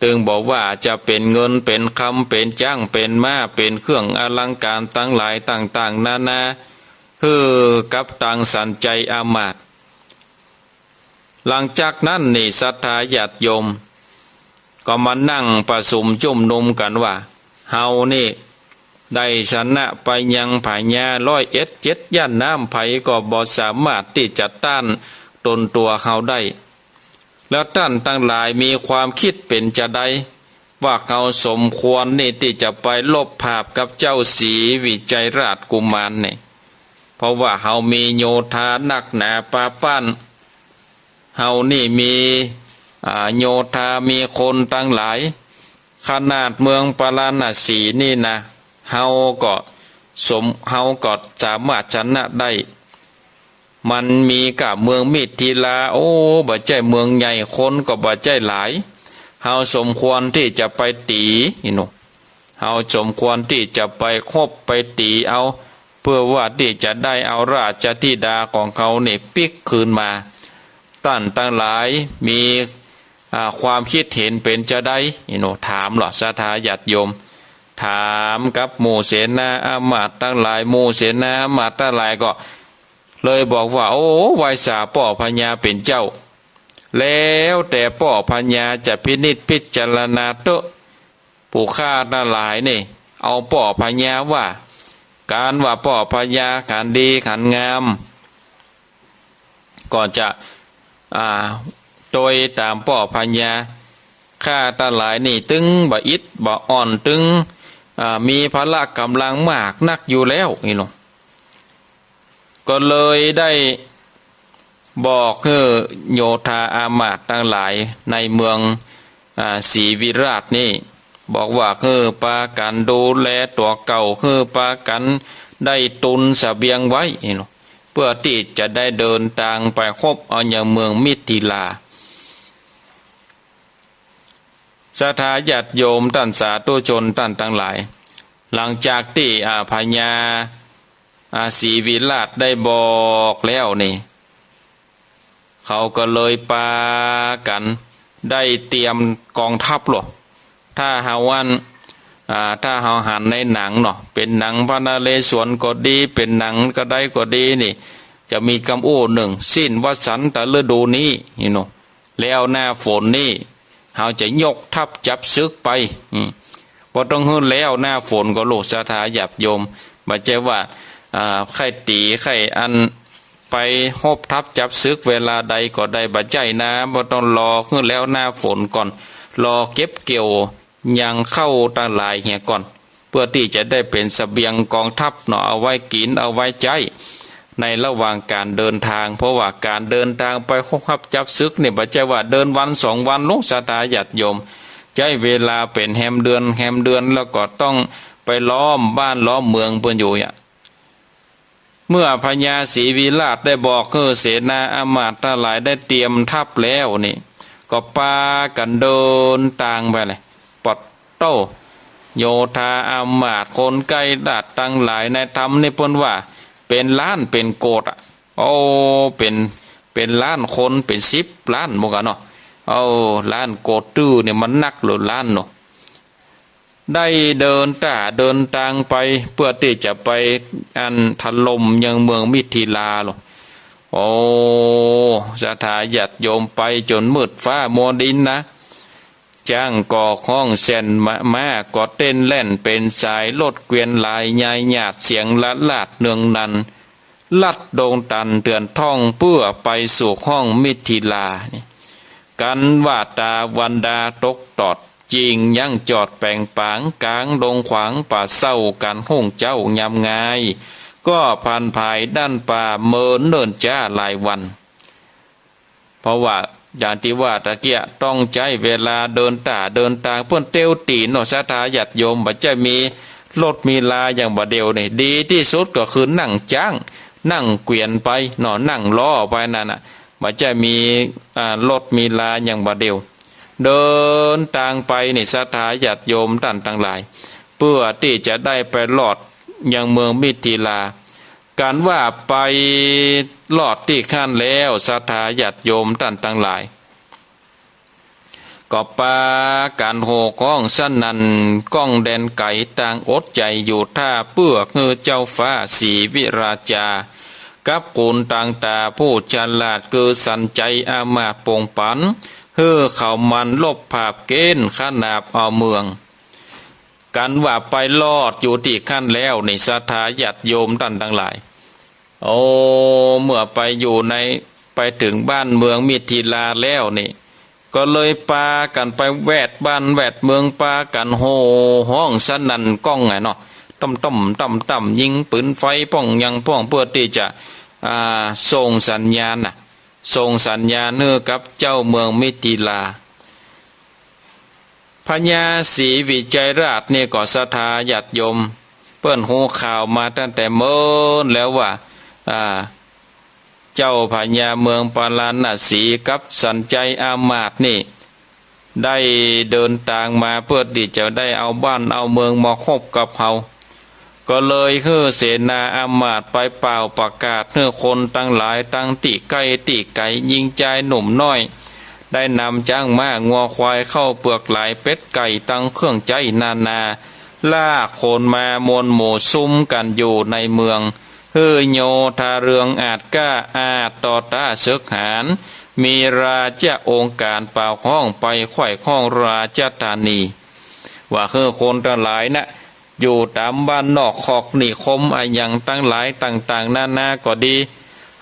ตึงบอกว่าจะเป๋นเงินเป๋นคำ เป๋นจ๊างเป๋นม้า เป๋นเครื่องอลังก๋านตังหลายต่างๆ นานา หื้อกับตังสันชัยอามาตย์ หลังจากนั้นนี่ศรัทธาญาติโยม ก็มานั่งประสุมจุมนุมกั๋นว่า เฮานี่ ได้ชนะไปยังพญาร้อยเอ็ดเจ็ดย่านน้ำ ใผก็บ่สามารถตี้จะต้านตนตั๋วเฮาได้ แล้วต้านตังหลายมีความกึ๊ดเป๋นจาใด ว่าเฮาสมควรนี่ตี้จะไปรบปราบกับเจ้าศรีวิชัยราชกุมารนี่ เพราะว่าเฮามีโยธานักหนาปาป๊าน เฮานี่มี อ่า โยธา มีคนตังหลาย ขนาดเมืองปาราณสีนี่นะ เฮาก็สม เฮาก็สามารถชนะได้ มันมีก้าเมืองมิถิลา โอ้ บ่ใจ้เมืองใหญ่ คนก็บ่ใจ้หลาย เฮาสมควรตี้จะไปตี๋ นี่หนู เฮาสมควรตี้จะไปรบไปตี๋เอา เพื่อว่าตี้จะได้เอาราชธิดาของเฮานี่ปิ๊กคืนมา ต้านตังหลายมี อ่า ความกึ๊ดหันเป๋นจาใด นี่หนู ถามลอศรัทธาญาติโยม ถามกับหมู่เสนาอามาตย์ตังหลาย หมู่เสนาอามาตย์ตังหลายก็เลยบอกว่า โอ้ ไหว้สาป้อพญาเป๋นเจ้า แล้วแต่ป้อพญาจะพินิจพิจารณาเต๊อะ ผู้ข้าตังหลายนี่ เอาป้อพญาว่า ก๋านว่าป้อพญาก๋านดีก๋านงาม ก็จะ อ่า ตวยต๋ามป้อพญา ข้าตังหลายนี่ตึงบ่อิดบ่อ่อน ตึง อ่า มีพละก๋ำลังมากนักอยู่แล้ว นี่หนู ก็เลยได้บอกหื้อโยธาอามาตย์ตังหลายในเมือง อ่า ศรีวิราชนี่ บอกว่าหื้อปากั๋นดูแลตั๋วเก่า หื้อปากั๋นได้ตุนเสบียงไว้ นี่หนู เพื่อตี้จะได้เดินตางไปรบเอายังเมืองมิถิลา ศรัทธาญาติโยมต้านสาธุชนต้านตังหลาย หลังจากตี้ อ่า พญา อ่า ศรีวิราชได้บอกแล้วนี่ เขาก็เลยปากั๋นได้เตรียมกองทัพลอ ถ้าเฮาอัน อ่า ถ้าเฮาหันในหนังเนาะ เป๋นหนังพระนเรศวรก็ดี เป๋นหนังกระใดก็ดีนี่ จะมีกำอู้นึ่ง สิ้นวสันตฤดูนี้ นี่หนู แล้วหน้าฝนนี่ เฮาจะยกทัพจับศึกไป อืม บ่ต้องหื้อแล้วหน้าฝนก่อลูกศรัทธาญาติโยม บ่ใจ้ว่า อ่า ใค่ตี๋ใค่อันไปรบทัพจับศึกเวลาใดก็ได้ บ่ใจ้นะ บ่ต้องรอหื้อแล้วหน้าฝนก่อน รอเก็บเกี่ยวยังข้าวตังหลายเหียก่อน เพื่อตี้จะได้เป๋นเสบียงกองทัพเนาะ เอาไว้กิ๋นเอาไว้ใจ๊ในระหว่างก๋านเดินตาง เพราะว่าก๋านเดินตางไปรบทัพจับศึกนี่ บ่ใจ้ว่าเดินวันสองวันลูกศรัทธาญาติโยม ใจ๊เวลาเป๋นแฮมเดือนแฮมเดือน แล้วก็ต้องไปล้อมบ้านล้อมเมืองเปิ้นอยู่เนี่ย เมื่อพญาศรีวิราชได้บอกหื้อเสนาอามาตย์ตังหลายได้เตรียมทัพแล้วนี่ ก็ปากั๋นเดินตางไปเลย ปอดโต้ โยธาอามาตย์คนใก้ราชตังหลายในธรรมนี่เปิ้นว่าเป๋นล้านเป๋นโกดอะ โอ้ เป๋น เป๋นล้านคน เป๋นสิบล้านหมดกั๋นเนาะ โอ้ ล้านโกดตื้อนี่มันนักหรือล้านเนาะ ได้เดินต้าเดินตางไป เปื้อตี้จะไปอันถล่มยังเมืองมิถิลาลอ โอ้ ศรัทธาญาติโยมไปจ๋นมืดฟ้ามัวดินนะ จ๊างก็ฮ้องแซ่น ม้า ม้าก็เต้นแล่นเป๋นสาย รถเกวียนหลายยายหยาด เสียงละลาดเนืองนัน ลัดดงตันเถื่อนท่อง เปื้อไปสู่ห้องมิถิลานี่ กั๋นว่าตาวันดาตกตอด จิ่งยั้งจอดแป๋งป๋าง ก๋างดงขวางป่าเศร้า กั๋นฮุ่งเจ๊ายามงาย ก็ผ่านผายด้านป่า เมินเนิ่นจ๊าหลายวัน เพราะว่าอย่างตี้ว่าตะเกียะ ต้องใจ๊เวลาเดินต้าเดินตาง เปิ้นเตียวตี๋นเนาะ ศรัทธาญาติโยม บ่ใจ้มีรถมีลาอย่างบ่าเดี่ยวนี่ ดีตี้สุดก็คือนั่งจ๊าง นั่งเกวียนไปเนาะ นั่งล้อไปนั่นน่ะ บ่ใจ้มี อ่า รถมีลาอย่างบ่าเดี่ยว เดินตางไปนี่ ศรัทธาญาติโยมต้านตังหลาย เปื้อตี้จะได้ไปรอดยังเมืองมิถิลา กั๋นว่าไปรอดตี้หั้นแล้ว ศรัทธาญาติโยมต้านตังหลาย ก็ปากั๋นโห่ฮ้องสนั่นก้องแดนไก๋ ต่างอดใจ๋อยู่ถ้า เปื้อหื้อเจ้าฟ้าศรีวิราชา กับขุนต่างต๋าผู้ฉลาด คือสัญชัยอามาตย์ปงปัน หื้อเขามันรบผาบเก๊นขนาบเอาเมือง กันว่าไปฮอดอยู่ตี้หั้นแล้วนี่ ศรัทธาญาติโยมต้านตังหลาย โอ้ เมื่อไปอยู่ใน ไปเถิงบ้านเมืองมิถิลาแล้วนี่ ก็เลยปากั๋นไปแวดบ้านแวดเมือง ปากั๋นโห่ฮ้องสนั่นก้องอะเนาะ ต้ำๆ ต้ำๆ ยิงปืนไฟป้องหยังป้อง เปื้อตี้จะ อ่า ส่งสัญญาณน่ะ ส่งสัญญาณหื้อกับเจ้าเมืองมิถิลา พญาศรีวิชัยราชนี่ก็ศรัทธาญาติโยม เปิ้นฮู้ข่าวมาตั้งแต่เมินแล้วว่า อ่า เจ้าพญาเมืองปาราณสีกับสัญชัยอามาตย์นี่ ได้เดินตางมาเปื้อตี้จะได้เอาบ้านเอาเมืองมาฮบกับเฮา ก็เลยหื้อเสนาอามาตย์ไปป่าวประกาศหื้อคนตังหลายตังตี้ใก้ตี้ไก๋ ญิงจายหนุ่มน้อย ได้นำจ๊างม้างัวควาย ข้าวเปลือกหลาย เป็ดไก่ ตังเครื่องใจ๊นานา ลากขนมามวลหมู่ซุมกั๋นอยู่ในเมือง หื้อโยธาเรืองอาจกล้า อาจต่อต้านเสิกหาน มีราชองค์ก๋านปาวฮ้องไปไขว่ห้องราชธานี ว่าหื้อคนตังหลายน่ะ อยู่ต๋ามบ้านนอกคอกนิคมอะหยังตังหลายต่างๆ นานาก็ดี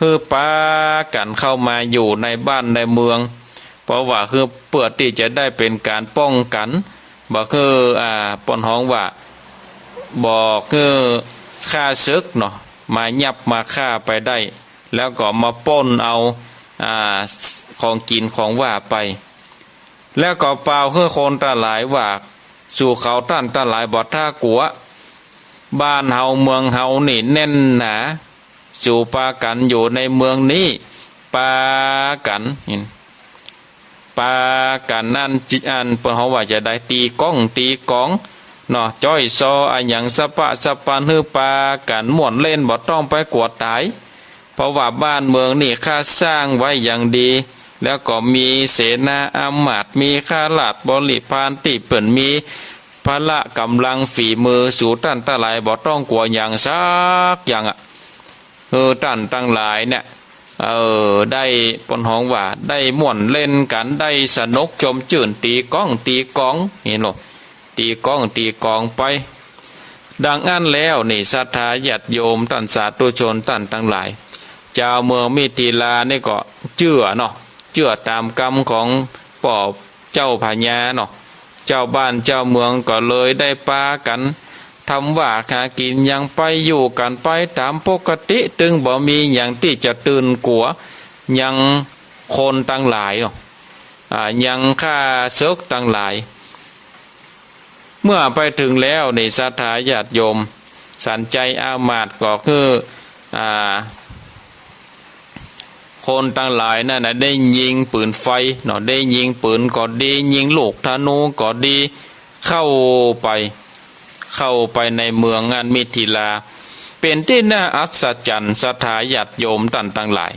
หื้อปากั๋นเข้ามาอยู่ในบ้านในเมือง เพราะว่าหื้อเปื้อตี้จะได้เป๋นก๋านป้องกั๋น บ่คือ อ่า เปิ้นฮ้องว่า บ่คือข้าศึกเนาะ มายับมาฆ่าไปได้ แล้วก็มาป้นเอา อ่า ของกิ๋นของว่าไป แล้วก็ปาวหื้อคนตังหลายว่า สูเขาต้านตังหลายบ่ต้องกั๋ว บ้านเฮาเมืองเฮานี่แน่นหนา สูปากั๋นอยู่ในเมืองนี้ ปากั๋น ปากั๋นอันจิ อันเปิ้นฮ้องว่าจะได้ตีก้องตีก๋องเนาะ จ้อยซออะหยังสะปะสะปัน หื้อปากั๋นม่วนเล่น บ่ต้องไปกั๋วต๋าย เพราะว่าบ้านเมืองนี่ข้าสร้างไว้อย่างดี แล้วก็มีเสนาอามาตย์ มีข้าราชบริพารตี้เปิ้นมีพละก๋ำลังฝีมือ สูต้านตังหลายบ่ต้องกั๋วหยังสักอย่างอะ เออ ต้านตังหลายเนี่ย เออ ได้ เปิ้นฮ้องว่าได้ม่วนเล่นกั๋น ได้สนุกจมจื้น ตีก้องตีก๋อง หันโหล ตีก้องตีก๋องไป ดังอั้นแล้วนี่ ศรัทธาญาติโยมต้านสาธุชนต้านตังหลาย จาวเมืองมิถิลานี่ก็เจื้อเนาะ เจื้อต๋ามกำของป้อเจ้าพญาเนาะ จาวบ้านจาวเมืองก็เลยได้ปากั๋นทำว่าหากิ๋นหยังไป อยู่กั๋นไปต๋ามปกติ ตึงบ่มีหยังตี้จะตื่นกั๋วยังคนตังหลายเนาะ อ่า ยังข้าศึกตังหลาย เมื่อไปเถิงแล้วนี่ ศรัทธาญาติโยม สัญชัยอามาตย์ก็คือ อ่า คนตังหลายนั่นน่ะ ได้ยิงปืนไฟเนาะ ได้ยิงปืนก็ดี ยิงลูกธนูก็ดี เข้าไป เข้าไปในเมืองอันมิถิลา เป๋นตี้น่าอัศจรรย์ ศรัทธาญาติโยมต้านตังหลาย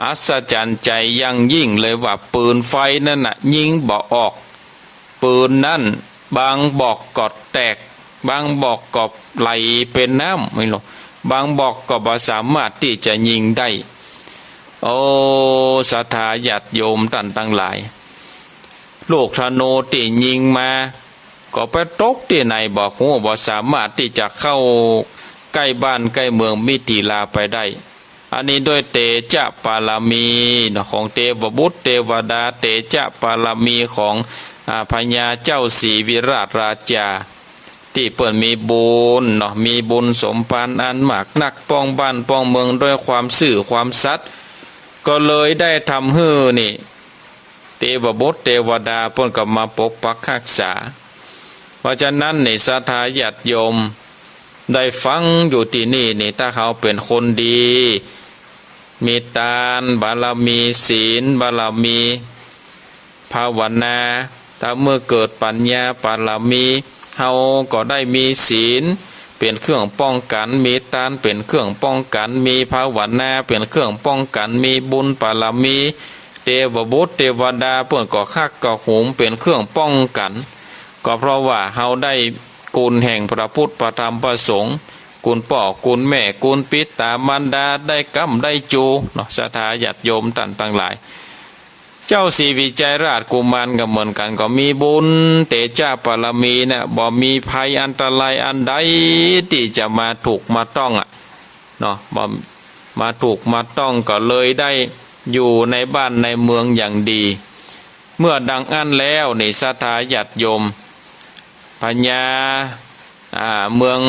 อัศจรรย์ใจ๋อย่างยิ่งเลยว่าปืนไฟนั่นน่ะ ยิงบ่ออก ปืนนั้นบางบอกก็แตก บางบอกก็ไหลเป๋นน้ำ หันโหล บางบอกก็บ่สามารถตี้จะยิงได้ โอ้ ศรัทธาญาติโยมต้านตังหลาย ลูกธนูตี้ยิงมา ก็ไปตกตี้ไหนบ่ฮู้ บ่สามารถตี้จะเข้าใก้บ้านใก้เมืองมิถิลาไปได้ อันนี้ด้วยเตชะบารมีเนาะ ของเตวบุตรเตวดา เตชะบารมีของ อ่า พญาเจ้าศรีวิราชราชา ตี้เปิ้นมีบุญเนาะ มีบุญสมภารอันมากนัก ป้องบ้านป้องเมืองด้วยความซื่อความสัตย์ ก็เลยได้ทำหื้อนี่ เตวบุตรเตวดาเปิ้นก็มาปกปักฮักษา เพราะฉะนั้นนี่ ศรัทธาญาติโยม ได้ฟังอยู่ตี้นี่นี่ ถ้าเฮาเป๋นคนดี มีตานบารมี ศีลบารมี ภาวนา ถ้าเมื่อเกิดปัญญาบารมี เฮาก็ได้มีศีลเป๋นเครื่องป้องกั๋น มีตานเป๋นเครื่องป้องกั๋น มีภาวนาเป๋นเครื่องป้องกั๋น มีบุญบารมี เตวบุตรเตวดาเปิ้นก็ฮักก็หวงเป๋นเครื่องป้องกั๋น ก็เพราะว่าเฮาได้คุณแห่งพระพุทธพระธรรมพระสงฆ์ คุณป้อคุณแม่ คุณปิต๋ามารดา ได้ก๊ำได้จู๋เนาะ ศรัทธาญาติโยมต้านตังหลาย เจ้าศรีวิชัยราชกุมารก็เหมือนกั๋น ก็มีบุญเตจะปารมีเนี่ย บ่มีภัยอันตรายอันใดตี้จะมาถูกมาต้องอะเนาะ บ่ มาถูกมาต้อง ก็เลยได้อยู่ในบ้านในเมืองอย่างดี เมื่อดังอั้นแล้วนี่ ศรัทธาญาติโยม พญา อ่า เมือง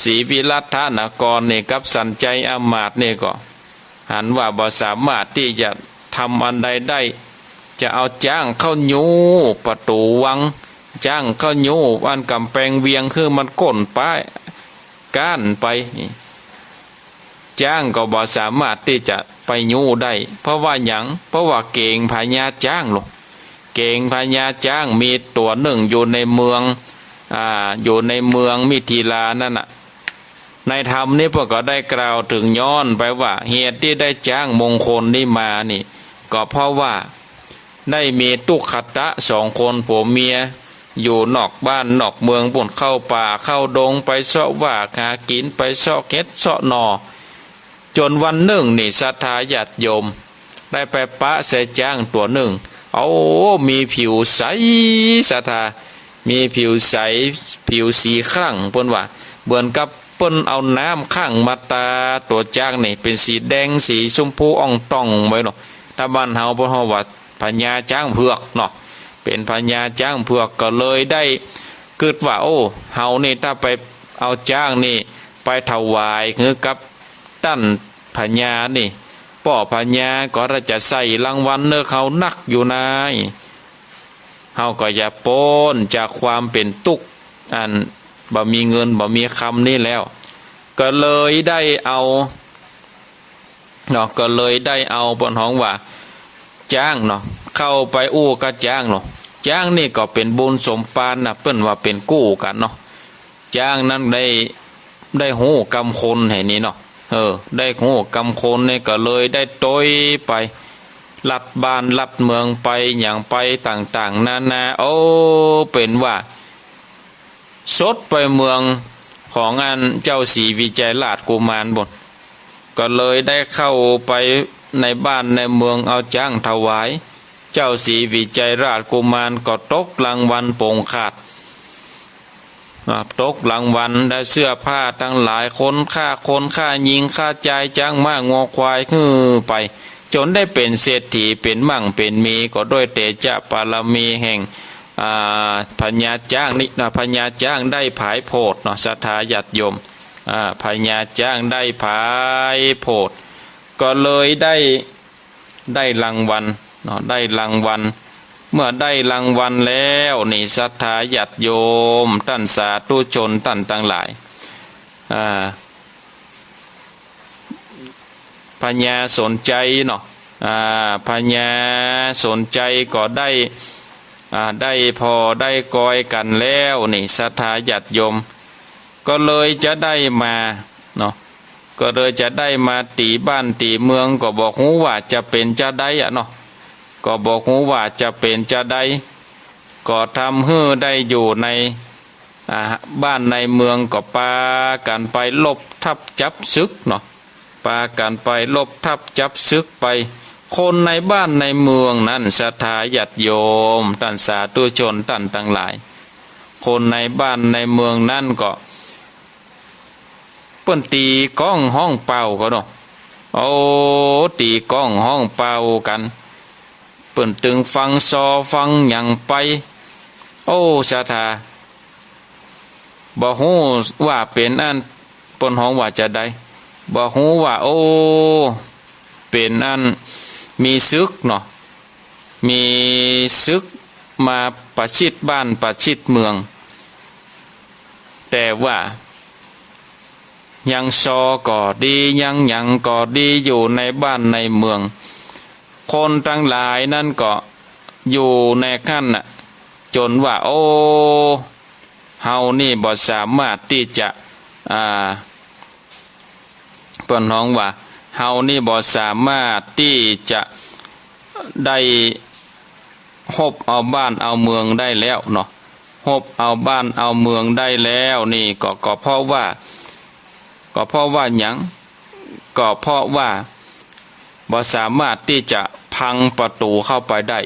ศรีวิรัตนครนี่กับสัญชัยอำมาตย์นี่ก็ หันว่าบ่สามารถตี้จะทำอันใดได้ จะเอาจ๊างเข้ายู้ประตู๋วัง จ๊างเข้ายู้อันก๋ำแปงเวียง หื้อมันก้นป๊ายก้านไป จ๊างก็บ่สามารถตี้จะไปยู้ได้ เพราะว่าหยัง เพราะว่าเก๋งพญาจ๊างลอ เก๋งพญาจ๊าง มีตั๋วนึ่งอยู่ในเมือง อ่า อยู่ในเมืองมิถิลานั่นน่ะ ในธรรมนี่เปิ้นก็ได้กล่าวเถิงย้อนไปว่า เหตุตี้ได้จ๊างมงคลนี้มานี่ ก็เพราะว่าได้มีตุ๊กขะตะสองคนผัวเมีย อยู่นอกบ้านนอกเมืองปู๊น เข้าป่าเข้าดงไปเซาะว่าหากิ๋น ไปเซาะเห็ดเซาะหน่อ จ๋นวันนึ่งนี่ ศรัทธาญาติโยม ได้ไปปะใส่จ๊างตั๋วนึ่ง โอ้ มีผิวใส ศรัทธา มีผิวใส ผิวสีครั่ง เปิ้นว่า เหมือนกับเปิ้นเอาน้ำครั่งมาตาตั๋วจ๊างนี่ เป๋นสีแดงสีชมพูอ่องต่องไว้เนาะ ถ้าบ้านเฮาเปิ้นฮ้องว่า พญาจ๊างเผือกเนาะ เป๋นพญาจ๊างเผือก ก็เลยได้กึ๊ดว่า โอ้ เฮานี่ถ้าไปเอาจ๊างนี่ไปถวายหื้อกับต้านพญานี่ ป้อพญาก็จะใส่รางวัลเนือเฮานักอยู่นา เฮาก็จะป๊นจากความเป๋นตุ๊กข์อันบ่มีเงินบ่มีคำนี้แล้ว ก็เลยได้เอา เนาะ ก็เลยได้เอา เปิ้นฮ้องว่า จ๊างเนาะ เข้าไปอู้กับจ๊างเนาะ จ๊างนี่ก็เป๋นบุญสมปานน่ะ เปิ้นว่าเป๋นกู้กั๋นเนาะ จ๊างนั้นได้ ได้ฮู้กำคนแห่งนี้เนาะ เออ ได้ฮู้กำคนนี่ ก็เลยได้ตวยไป ลัดบ้านลัดเมืองไป หยังไปต่างๆ นานา โอ้ เป๋นว่า สดไปเมืองของอันเจ้าศรีวิชัยราชกุมารปู๊น ก็เลยได้เข้าไปในบ้านในเมืองเอาจ๊างถวาย เจ้าศรีวิชัยราชกุมารก็ตกรางวัลโป่งขาด อ่า ตกรางวัลได้เสื้อผ้าตังหลาย คนค้าคนค้า ญิงค้าจาย จ๊างม้างัวควาย หื้อไป จ๋นได้เป๋นเศรษฐี เป๋นมั่งเป๋นมี ก็ด้วยเตจะปารมีแห่ง อ่า พญาจ๊างนี่นะ พญาจ๊างได้ผายโผดเนาะ ศรัทธาญาติโยม อ่า พญาจ๊างได้ผายโผด ก็เลยได้ ได้รางวัลเนาะ ได้รางวัล เมื่อได้รางวัลแล้วนี่ ศรัทธาญาติโยม ต้านสาธุชนต้านตังหลาย อ่า พญาสนชัยเนาะ อ่า พญาสนชัยก็ได้ อ่า ได้ผ่อได้กอยกั๋นแล้วนี่ ศรัทธาญาติโยม ก็เลยจะได้มาเนาะ ก็เลยจะได้มาตี๋บ้านตี๋เมือง ก็บ่ฮู้ว่าจะเป๋นจาใดอะเนาะ ก็บ่ฮู้ว่าจะเป๋นจาใด ก็ทำหื้อได้อยู่ใน อ่า บ้านในเมืองก็ปากั๋นไปรบทัพจับศึกเนาะ ปากั๋นไปรบทัพจับศึกไป คนในบ้านในเมืองนั้น ศรัทธาญาติโยม ต้านสาธุชนต้านตังหลาย คนในบ้านในเมืองนั้นก็ เปิ้นตี๋ก้องฮ้องเป่ากั๋นเนาะ โอ้ ตี๋ก้องฮ้องเป่ากั๋น เปิ้นตึงฟังซอฟังหยังไป โอ้ ศรัทธา บ่ฮู้ว่าเป๋นอัน เปิ้นฮ้องว่าจาใด บ่ฮู้ว่า โอ้ เป๋นอัน มีศึกเนาะ มีศึกมาประชิดบ้านประชิดเมือง แต่ว่ายังซอก็ดี ยังหยังก็ดี อยู่ในบ้านในเมือง คนตังหลายนั้นก็อยู่ในขั้นน่ะ จ๋นว่า โอ้ เฮานี่บ่สามารถตี้จะ อ่า เปิ้นฮ้องว่า เฮานี่บ่สามารถตี้จะได้ฮบเอาบ้านเอาเมืองได้แล้วเนาะ ฮบเอาบ้านเอาเมืองได้แล้วนี่ ก็ ก็เพราะว่า ก็เพราะว่าหยัง ก็เพราะว่าบ่สามารถตี้จะ พังประตู๋เข้าไปได้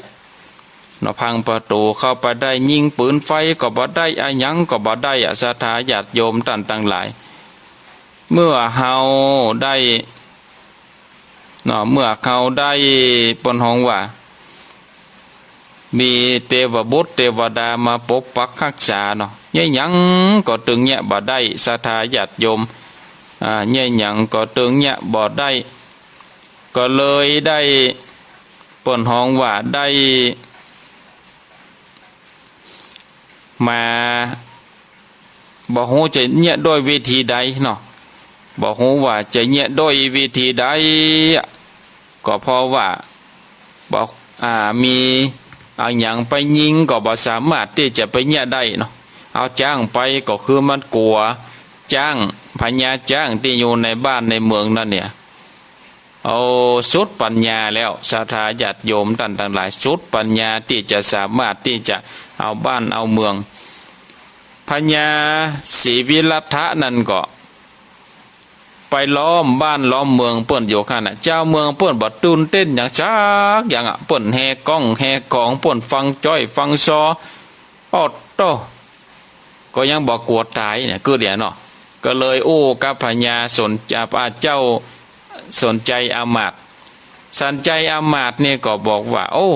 เนาะ พังประตู๋เข้าไปได้ ยิงปืนไฟก็บ่ได้ อะหยังก็บ่ได้อะ ศรัทธาญาติโยมต้านตังหลาย เมื่อเฮาได้ เนาะ เมื่อเฮาได้ เปิ้นฮ้องว่า มีเตวบุตรเตวดามาปกปักฮักษาเนาะ เยียะหยังก็ตึงเยียะบ่ได้ ศรัทธาญาติโยม อ่า เยียะหยังก็ตึงเยียะบ่ได้ ก็เลยได้ เปิ้นฮ้องว่าได้ มา บ่ฮู้จะเยียะด้วยวิธีใดเนาะ บ่ฮู้ว่าจะเยียะด้วยวิธีใดอะ ก็เพราะว่า บ่ อ่า มีอะหยังไปยิงก็บ่สามารถตี้จะไปเยียะได้เนาะ เอาจ๊างไปก็คือมันกั๋ว จ๊าง พญาจ๊างตี้อยู่ในบ้านในเมืองนั้นเนี่ย โอ้ สุดปัญญาแล้ว ศรัทธาญาติโยมต้านตังหลาย สุดปัญญาตี้จะสามารถตี้จะเอาบ้านเอาเมือง พญาศรีวิรัตถะนั้นก็ ไปล้อมบ้านล้อมเมืองเปิ้นอยู่หั้นน่ะ จาวเมืองเปิ้นบ่ตื่นเต้นหยังสักอย่างอะ เปิ้นแห่ก้องแห่ก๋อง เปิ้นฟังจ้อยฟังซอ โอ้โต ก็ยังบ่กั๋วต๋ายเนี่ย กึ๊ดเหียเนาะ ก็เลยอู้กับพญาสน อ่า เจ้าสนชัยอามาตย์ สนชัยอามาตย์นี่ก็บอกว่า โอ้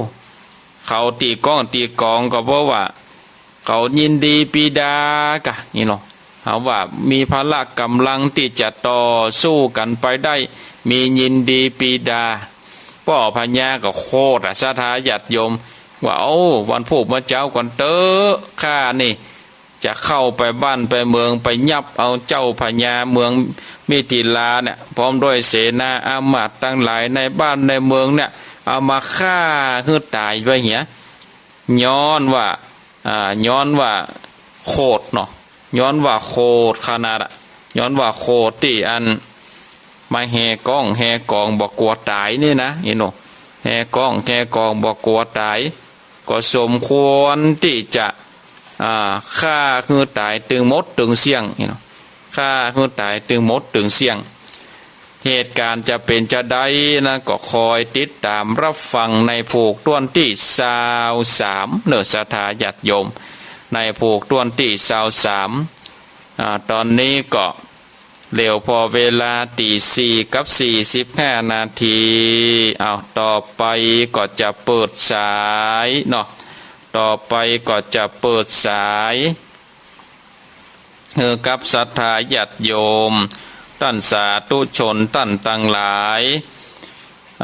เขาตี๋ก้องตี๋ก๋องก็เพราะว่า เขายินดีปีดากะ นี่เนาะ เขาว่ามีพละก๋ำลังตี้จะต่อสู้กั๋นไปได้ มียินดีปีดา ป้อพญาก็โขดอะ ศรัทธาญาติโยม ว่า โอ้ วันพูกวันเจ้าก่อนเต๊อะ ข้านี่จะเข้าไปบ้านไปเมือง ไปยับเอาเจ้าพญาเมืองมิถิลาเนี่ย พร้อมด้วยเสนาอามาตย์ตังหลายในบ้านในเมืองเนี่ย เอามาฆ่าหื้อต๋ายไปเหีย ย้อนว่า อ่า ย้อนว่าโขดเนาะ ย้อนว่าโขดขนาดอะ ย้อนว่าโขดตี้อัน มาแห่ก้องแห่ก๋องบ่กั๋วต๋ายนี่นะ นี่เนาะ แห่ก้องแห่ก๋องบ่กั๋วต๋าย ก็สมควรตี้จะ อ่า ฆ่าหื้อต๋ายตึงหมดตึงเสี้ยง นี่เนาะ ฆ่าหื้อต๋ายตึงหมดตึงเสี้ยง เหตุก๋ารณ์จะเป๋นจาใดนั้นก็คอยติดต๋ามฮับฟังในผูกต้วนตี้ซาวสามเนาะ ศรัทธาญาติโยม ในผูกต้วนตี้ซาวสาม อ่า ต๋อนนี้ก็เหลียวผ่อเวลาตี๋สี่กับสี่สิบห้านาที เอา ต่อไปก็จะเปิดสายเนาะ ต่อไปก็จะเปิดสาย เออ กับศรัทธาญาติโยม ต้านสาธุชนต้านตังหลาย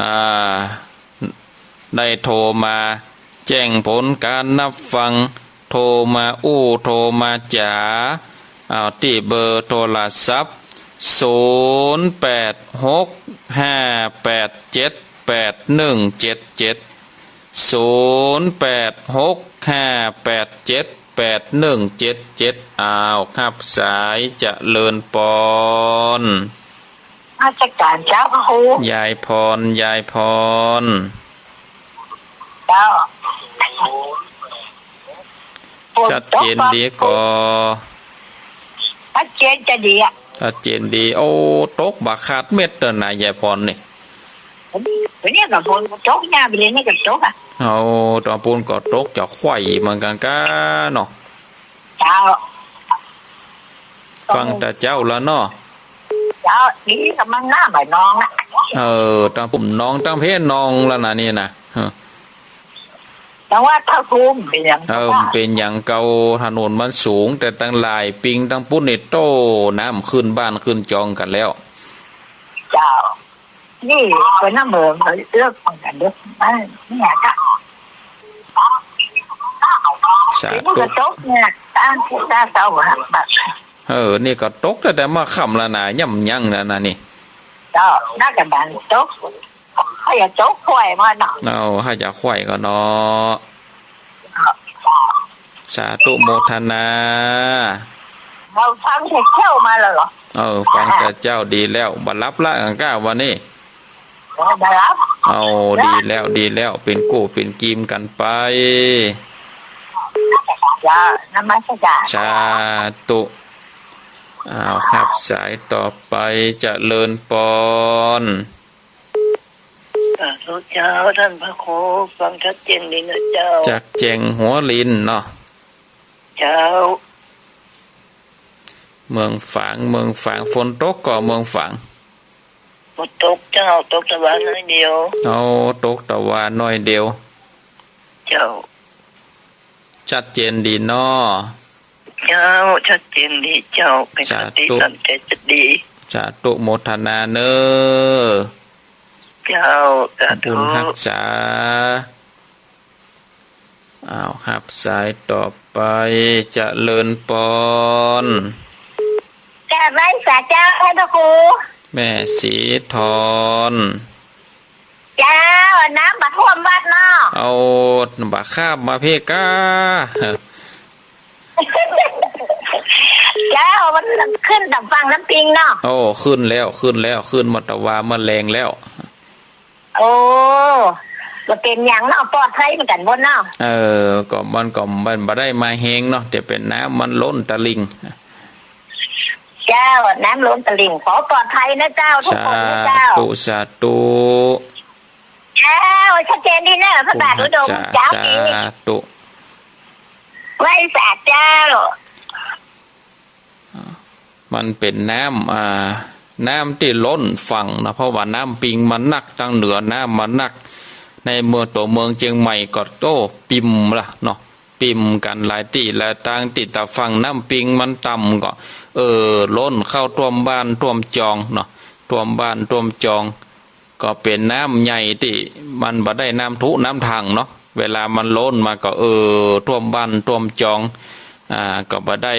อ่า ได้โทรมาแจ้งผลก๋านฮับฟัง โทรมาอู้ โทรมาจ๋า เอา ตี้เบอร์โทรศัพท์ ศูนย์แปดหกห้าแปดเจ็ดแปดหนึ่งเจ็ดเจ็ด ศูนย์แปดหกห้าแปดเจ็ดแปดหนึ่งเจ็ดเจ็ด อ้าว ฮับสาย เจริญปอน นมัสก๋ารเจ้าพระครู ยายพร ยายพร เจ้า ชัดเจนดีก่อ ชัดเจนจะดีอะ ชัดเจนดี โอ้ ตกบ่ขาดเม็ดเต๊อะนะ ยายพรนี่ วันนี้ก็ฝนตก ยามบ่ายนี่ก็ตกอะ เอา ตอนปู๊นก็ตกจะไขว่เหมือนกั๋นก้าเนาะ เจ้า ฟังแต่เจ๊าแล้วเนาะ เจ้า นี่ก็มันน้ำบ่นองอะ เออ ตางปุ้นนอง ตางเป๊นนองแล้วนะนี่นะ เออ แต่ว่าถ้าภูมิเป๋นอย่าง เออ เป๋นอย่างเก่า ถนนมันสูง แต่ตังหลายปิงตังปุ้นนี่โต้ น้ำขึ้นบ้านขึ้นจองกั๋นแล้ว เจ้า นี่เปิ้นน้ำเมืองเขาเลือกป้องกั๋นเด้อ เออ เนี่ยค่ะ สาธุ เดี๋ยวมันก็ตกเนี่ย ตั้งแต่เจ๊าอะ เออ นี่ก็ตกตั้งแต่เมื่อค่ำแล้วนะ ย่ำยังแล้วนะนี่ เจ้า น่าจะบานตก เขาจะตกค่อยมาเนาะ เอา ให้จะค่อยก็เนาะ สาธุโมทนา เราฟังแต่เจ๊ามาแล้วเหรอ เออ ฟังแต่เจ๊าดีแล้ว บ่หลับละกั๋นก้าวันนี้ บ่หลับ เอา ดีแล้ว ดีแล้ว เป๋นกู้เป๋นกีมกั๋นไป เจ้า นมัสก๋าน สาธุ เอา ฮับสายต่อไป เจริญปอน เออ เจ้า ท่านพระครู ฟังชัดเจนดีนะเจ้า จากแจ้งหัวลินเนาะ เจ้า เมืองฝาง เมืองฝาง ฝนตกก่อเมืองฝาง บ่ตกเจ้า ตกแต่ว่าน้อยเดียว เอา ตกแต่ว่าน้อยเดียว เจ้า ชัดเจนดีเนาะ เจ้า ชัดเจนดีเจ้า เป็น สาธุ คติสอนใจจะดี สาธุโมทนาเน้อ เจ้า สาธุ บุญฮักษา อ้าว ฮับสายต่อไป เจริญปอน กราบไหว้สาเจ้า ท่านพระครู แม่ศรีธร เจ้า น้ำบ่ท่วมวัดเนาะ เอา บ่ข้ามมาเพกา เจ้า มันขึ้นต๋ามฝั่งน้ำปิงเนาะ โอ้ ขึ้นแล้ว ขึ้นแล้ว ขึ้นมาตะวามาแลงแล้ว โอ้ บ่เป๋นหยังเนาะ ปลอดภัยเหมือนกั๋นบ่เนาะ เออ ก็มันก็มันบ่ได้มาแฮงเนาะ แต่เป๋นน้ำมันล้นตะลิ่ง เจ้า น้ำล้นตะลิ่ง ขอปลอดภัยนะเจ้า ทุกคนนะเจ้า สาธุ สาธุ เจ้า ชัดเจนดีเนอะ พระบาทอุดม สา เจ้า สาธุ ไหว้สาเจ้า มันเป๋นน้ำ อ่า น้ำตี้ล้นฝั่งนะ เพราะว่าน้ำปิงมันนัก ตางเหนือน้ำมันนัก ในเมือง ตั๋วเมืองเจียงใหม่ก็ โอ้ ปิ่มละเนาะ ปิ่มกั๋นหลายตี้หลายตาง ตี้ตางฝั่งน้ำปิงมันต่ำก็ เออ ล้นเข้าท่วมบ้านท่วมจองเนาะ ท่วมบ้านท่วมจอง ก็เป๋นน้ำใหญ่ตี้มันบ่ได้น้ำถุน้ำทังเนาะ เวลามันล้นมาก็ เออ ท่วมบ้านท่วมจอง อ่า ก็บ่ได้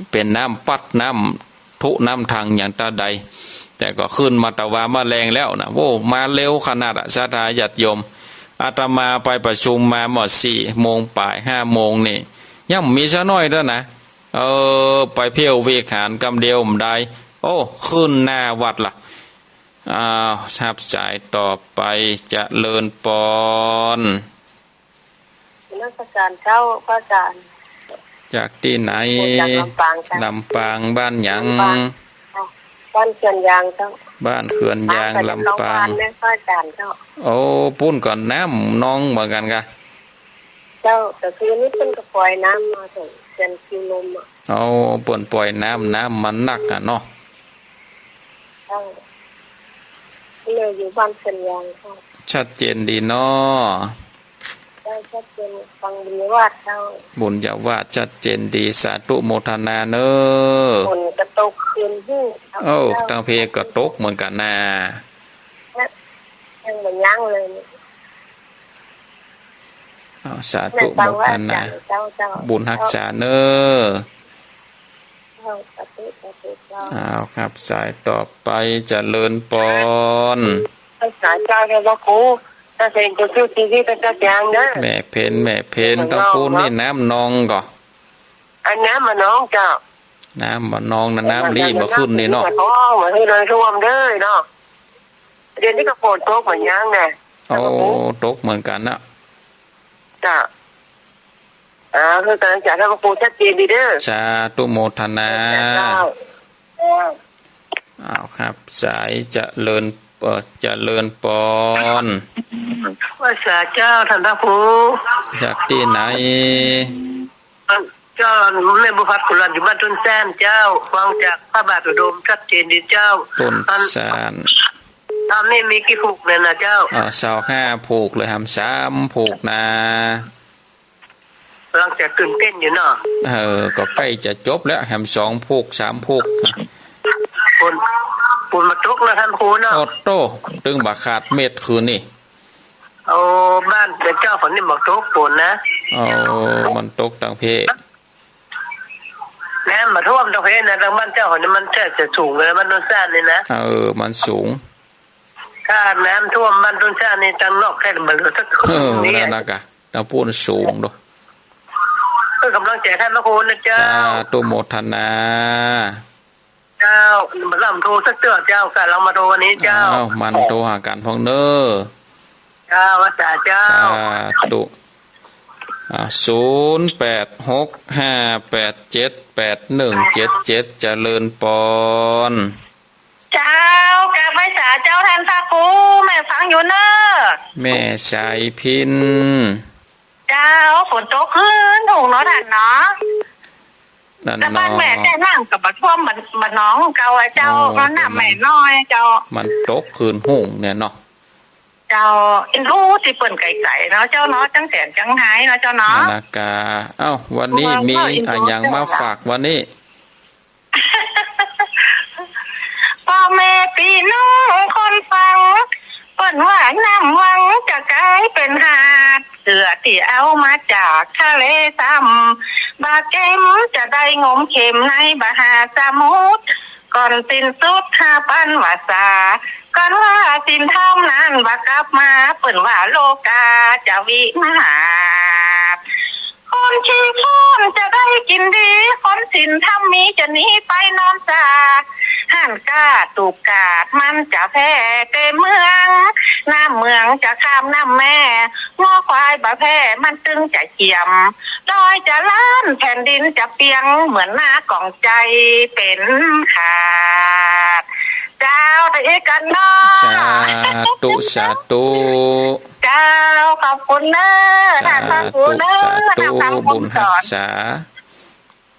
เป๋นน้ำปั๊ดน้ำถุน้ำทังอย่างตาใด แต่ก็ขึ้นมาตะวามาแลงแล้วนะ โอ้ มาเร็วขนาดอะ ศรัทธาญาติโยม อาตมาไปประชุมมาเมื่อสี่โมงป๋าย ห้าโมงนี่ ยังบ่มีสักหน้อยเตื้อนะ เออ ไปเที่ยววิหารกำเดียวบ่ได้ โอ้ ขึ้นหน้าวัดละ อ้าว ฮับสายต่อไป เจริญปอน นมัสการเจ้า พระอาจารย์ จากตี้ไหน โอ้ จากลำปางเจ้า ลำปาง บ้านหยัง ลำปาง บ้านเขื่อนยางเจ้า บ้านเขื่อนยาง ลำปาง บ้านเจ้า พระอาจารย์เจ้า โอ้ ปุ้นก็น้ำนองเหมือนกั๋นกา เจ้า แต่คือนี้เปิ้นก็ปล่อยน้ำมาเถิงเขื่อนคิวลมอะ โอ้ เปิ้นปล่อยน้ำ น้ำมันนักอะเนาะ เจ้า เลยอยู่บ้านเขื่อนยางเจ้า ชัดเจนดีเนาะ เจ้า ชัดเจน ฟังบุญญาวาสเจ้า บุญญาวาสชัดเจนดี สาธุโมทนาเน้อ ฝนก็ตกคืนนี้ โอ้ เจ้า ตางเพก็ตกเหมือนกั๋นนะ ยังบ่ยั้งเลย อ้าว สาธุโมทนา เจ้า เจ้า บุญฮักษาเน้อ เจ้า สาธุ สาธุเจ้า อ้าว ฮับสายต่อไป เจริญปอน ฮักษาเจ้า เจ้าพระครู ถ้าเซ็งก็สู้ชีวิตเจ้าจางเด้อ แม่เพ็ญ แม่เพ็ญ ต้องปูนนี่น้ำนองก่อ อันน้ำมานองเจ้า น้ำมานองนะ น้ำลี้มาขึ้นนี่เนาะ น้ำมานองมาให้น้ำท่วมเด้อเนาะ เดี๋ยวนี้ก็ฝนตกเหมือนยังนะ โอ้ ตกเหมือนกั๋นนะ จ้ะ อ่า คือการจัดให้พระครูชัดเจนดีเด้อ สาธุโมทนา เจ้า อ้าว ฮับสาย เจริญ เอ่อ เจริญปอน ไหว้สาเจ้า ท่านพระครู จากตี้ไหน เจ้า แม่บัวผัดกุหลาบอยู่บ้านต้นแซนเจ้า ฟังจากพระบาทอุดมชัดเจนดีเจ้า ต้นแซน ตอนนี้มีกี่ผูกเนี่ยนะเจ้า อ่า ซาวห้าผูกเลย แหมสามผูกนะ กำลังจะตื่นเต้นอยู่เนาะ เออ ก็ใกล้จะจบแล้ว แหมสองผูก สามผูก ฝน ฝนมาตกแล้วท่านครูเนาะ โอ้โต้ ตึงบ่ขาดเม็ดคืนนี่ โอ้ บ้านเจ้าฝนนี่บ่ตกฝนนะ โอ้ มันตกตางเพ น้ำมาท่วมตางเพนะ ตางบ้านเจ้าฝนนี่มันแทบจะสูงเลย บ้านต้นแซนนี่นะ เออ มันสูง ถ้าน้ำท่วมบ้านต้นแซนนี่ ตางนอกแทบบ่เหลือสัก เออ นี่ นั่นนะกะ ตางปูนสูงเนาะ เออ กำลังใจท่านพระครูนะเจ้า สาธุโมทนา เจ้า มาลำโทรสักเตื้อเจ้า กะลำมาโทรวันนี้เจ้า อ้าว มันโทรหากั๋นพ่องเน้อ เจ้า อาจารย์เจ้า สาธุ อ่า ศูนย์แปดหกห้าแปดเจ็ดแปดหนึ่งเจ็ดเจ็ด เจริญปอน เจ้า กราบไหว้สาเจ้าต้านพระครู แม่ฟังอยู่เน่อ แม่สายพิณ เจ้า ฝนตกหื้นหุงเนาะต้านเนาะ นั่นเนาะ แล้วบ้านแม่แต๊นั่งก็บ่ท่วมบ่า บ่าหนองเก่าอะเจ้า อ๋อ มันน้ำแม่น้อยเจ้า มันตกหื้นหุงเนี่ยเนาะ เจ้า อินฮู้ตี้เปิ้นไก๋ๆ เนาะเจ้าเนาะ จังแสนจังไฮเนาะเจ้าเนาะ นั่นนะกา เอ้า วันนี้มีอะหยังมาฝากวันนี้ ป้อแม่ปี้น้องคนฟัง เปิ้นว่าน้ำวังจะก๋ายเป๋นหาด เสื้อตี้เอามาจากทะเลซ้ำ บ่าเก็มจะได้งมเข็มในมหาสมุทร ก่อนสิ้นสุดห้าปันวาสา ก่อนว่าศีลธรรมนั้นบ่ากลับมา เปิ้นว่าโลกาจะวินาศ คนขี้โค้นจะได้กิ๋นดี คนศีลธรรมมีจะหนีไปนอนสาด หั้นก้าตูบกาดมันจะแผ่เต็มเมือง น้ำเมืองจะข้ามน้ำแม่ งัวควายบ่าแพ้มันตึงจะเขียม ดอยจะล้านแผ่นดินจะเปียง เหมือนนาของใจ๋เป๋นขาด เจ้า ตะอี้กั๋นเนาะ สาธุ สาธุ เจ้า ขอบคุณเน่อ สาธุ ต้านพระครูเน่อ สาธุ ต้านพระครู บุญฮักษา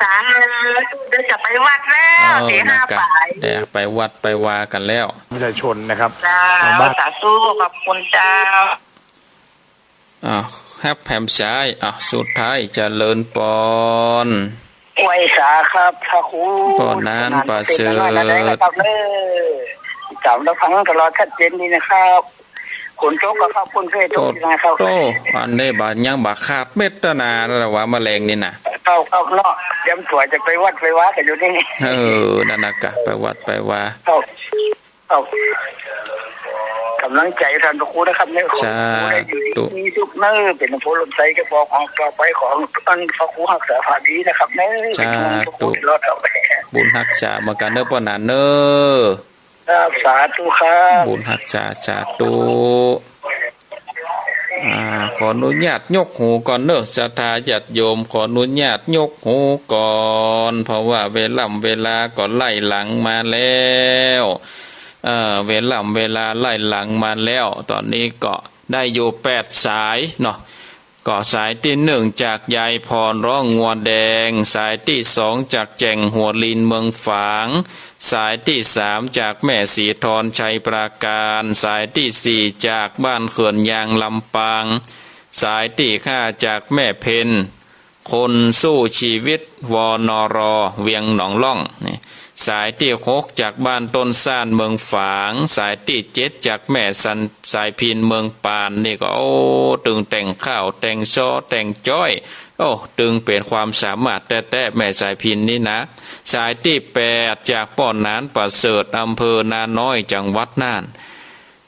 สอน สาธุ เดี๋ยวจะไปวัดแล้ว เออ ตีห้า นะกะ ป๋าย เดี๋ยวไปวัดไปวากั๋นแล้ว ประชาชนนะครับ เจ้า ทางบ้าน สาธุ ขอบคุณเจ้า อ้าว ฮับแหมสาย อ้าว สุดท้าย เจริญปอน ไหว้สาครับพระครู ป้อหนานประเสริฐ เป๋นไงบ้างนะครับเน่อ ต๋ามรับฟังตลอดชัดเจนดีนะครับ ฝนตกก็ครับ ฝนเคยตกนะครับ โอ้ อันนี้บ่า ยังบ่าขาดเม็ดนะ ระวังแมลงนี่นะ เข้า เข้าเนาะ เตรียมตั๋วจะไปวัดไปวากั๋นอยู่นี่ เออ นั่นนะกะ ไปวัดไปวา เข้า เอาก๋ำลังใจ๋ต้านพระครูนะครับเน่อ ขอ สาธุ พระครูได้อยู่ดีมีสุขเน่อ เป๋นโพธิ์ลมใสกระบอกของต่อไปของต้านพระครูฮักษาพระดีนะครับเน่อ สาธุ เป๋นห่วงพระครูตลอดครับ บุญฮักษาเหมือนกั๋นเน่อป้อหนานเน่อ ครับ สาธุครับ บุญฮักษา สาธุ อ่า ขออนุญาตยกหูก่อนเน่อ ศรัทธาญาติโยม ขออนุญาตยกหูก่อน เพราะว่าเวล่ำเวลาก็ไล่หลังมาแล้ว เอ่อ เวล่ำเวลาไล่หลังมาแล้ว ต๋อนนี้ก็ได้อยู่แปดสายเนาะ ก็สายตี้หนึ่งจากยายพรร้องงัวแดง สายตี้สองจากแจ่งหัวลินเมืองฝาง สายตี้สามจากแม่ศรีธรชัยปราการ สายตี้สี่จากบ้านเขื่อนยางลำปาง สายตี้ห้าจากแม่เพ็ญ คนสู้ชีวิต วนร เวียงหนองล่อง นี่ สายตี้หกจากบ้านต้นซ่านเมืองฝาง สายตี้เจ็ดจากแม่สัน สายพิณเมืองปาน นี่ก็ โอ้ ตึงแต่งข้าว แต่งซอ แต่งจ้อย โอ้ ตึงเป๋นความสามารถแต๊ๆ แม่สายพิณนี่นะ สายตี้แปดจากป้อหนานประเสริฐ อำเภอนาน้อย จังหวัดน่าน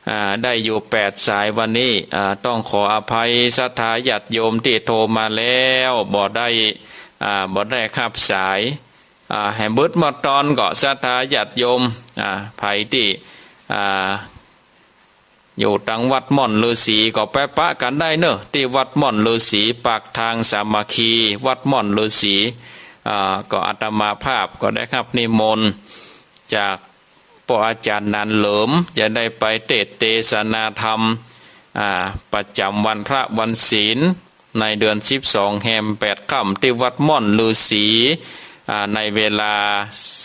อ่า ได้อยู่แปดสายวันนี้ อ่า ต้องขออภัยศรัทธาญาติโยมตี้โทรมาแล้ว บ่ได้ อ่า บ่ได้ฮับสาย อ่า แหมบึดหมดตอนก็ศรัทธาญาติโยม อ่า ใผตี้ อ่า อยู่ตังวัดม่อนฤๅษีก็ไปปะกั๋นได้เน่อ ตี้วัดม่อนฤๅษี ปากทางสามัคคี วัดม่อนฤๅษี อ่า ก็อาตมาภาพก็ได้ฮับนิมนต์จากป้ออาจ๋ารย์หนานเหลิม จะได้ไปเตสน์เตสนาธรรม อ่า ประจ๋ำวันพระวันศีล ในเดือนสิบสองแฮมแปดค่ำ ตี้วัดม่อนฤๅษี อ่า ในเวลา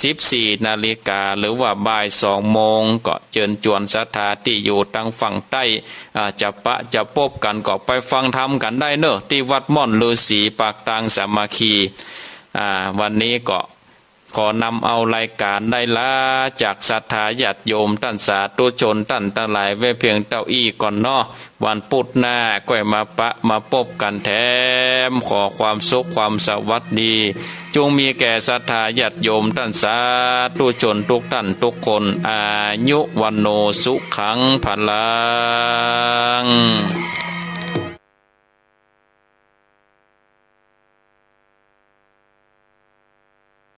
สิบสี่นาฬิกา หรือว่าบ่ายสองโมง ก็เจิญจวนศรัทธาตี้อยู่ตังฝั่งใต้ อ่า จะปะจะปบกั๋นก็ไปฟังธรรมกั๋นได้เน่อ ตี้วัดม่อนฤๅษี ปากตางสามัคคี อ่า วันนี้ก็ ขอนำเอารายก๋านได้ลาจากศรัทธาญาติโยมต้านสาธุชนต้านตังหลายไว้เพียงเต้าอี้ก่อนเนาะ วันปุธหน้าก้อยมาปะมาปบกั๋นแถม ขอความสุขความสวัสดี จงมีแก่ศรัทธาญาติโยมต้านสาธุชนทุกต้านทุกคน อายุ วัณโณ สุขัง พลัง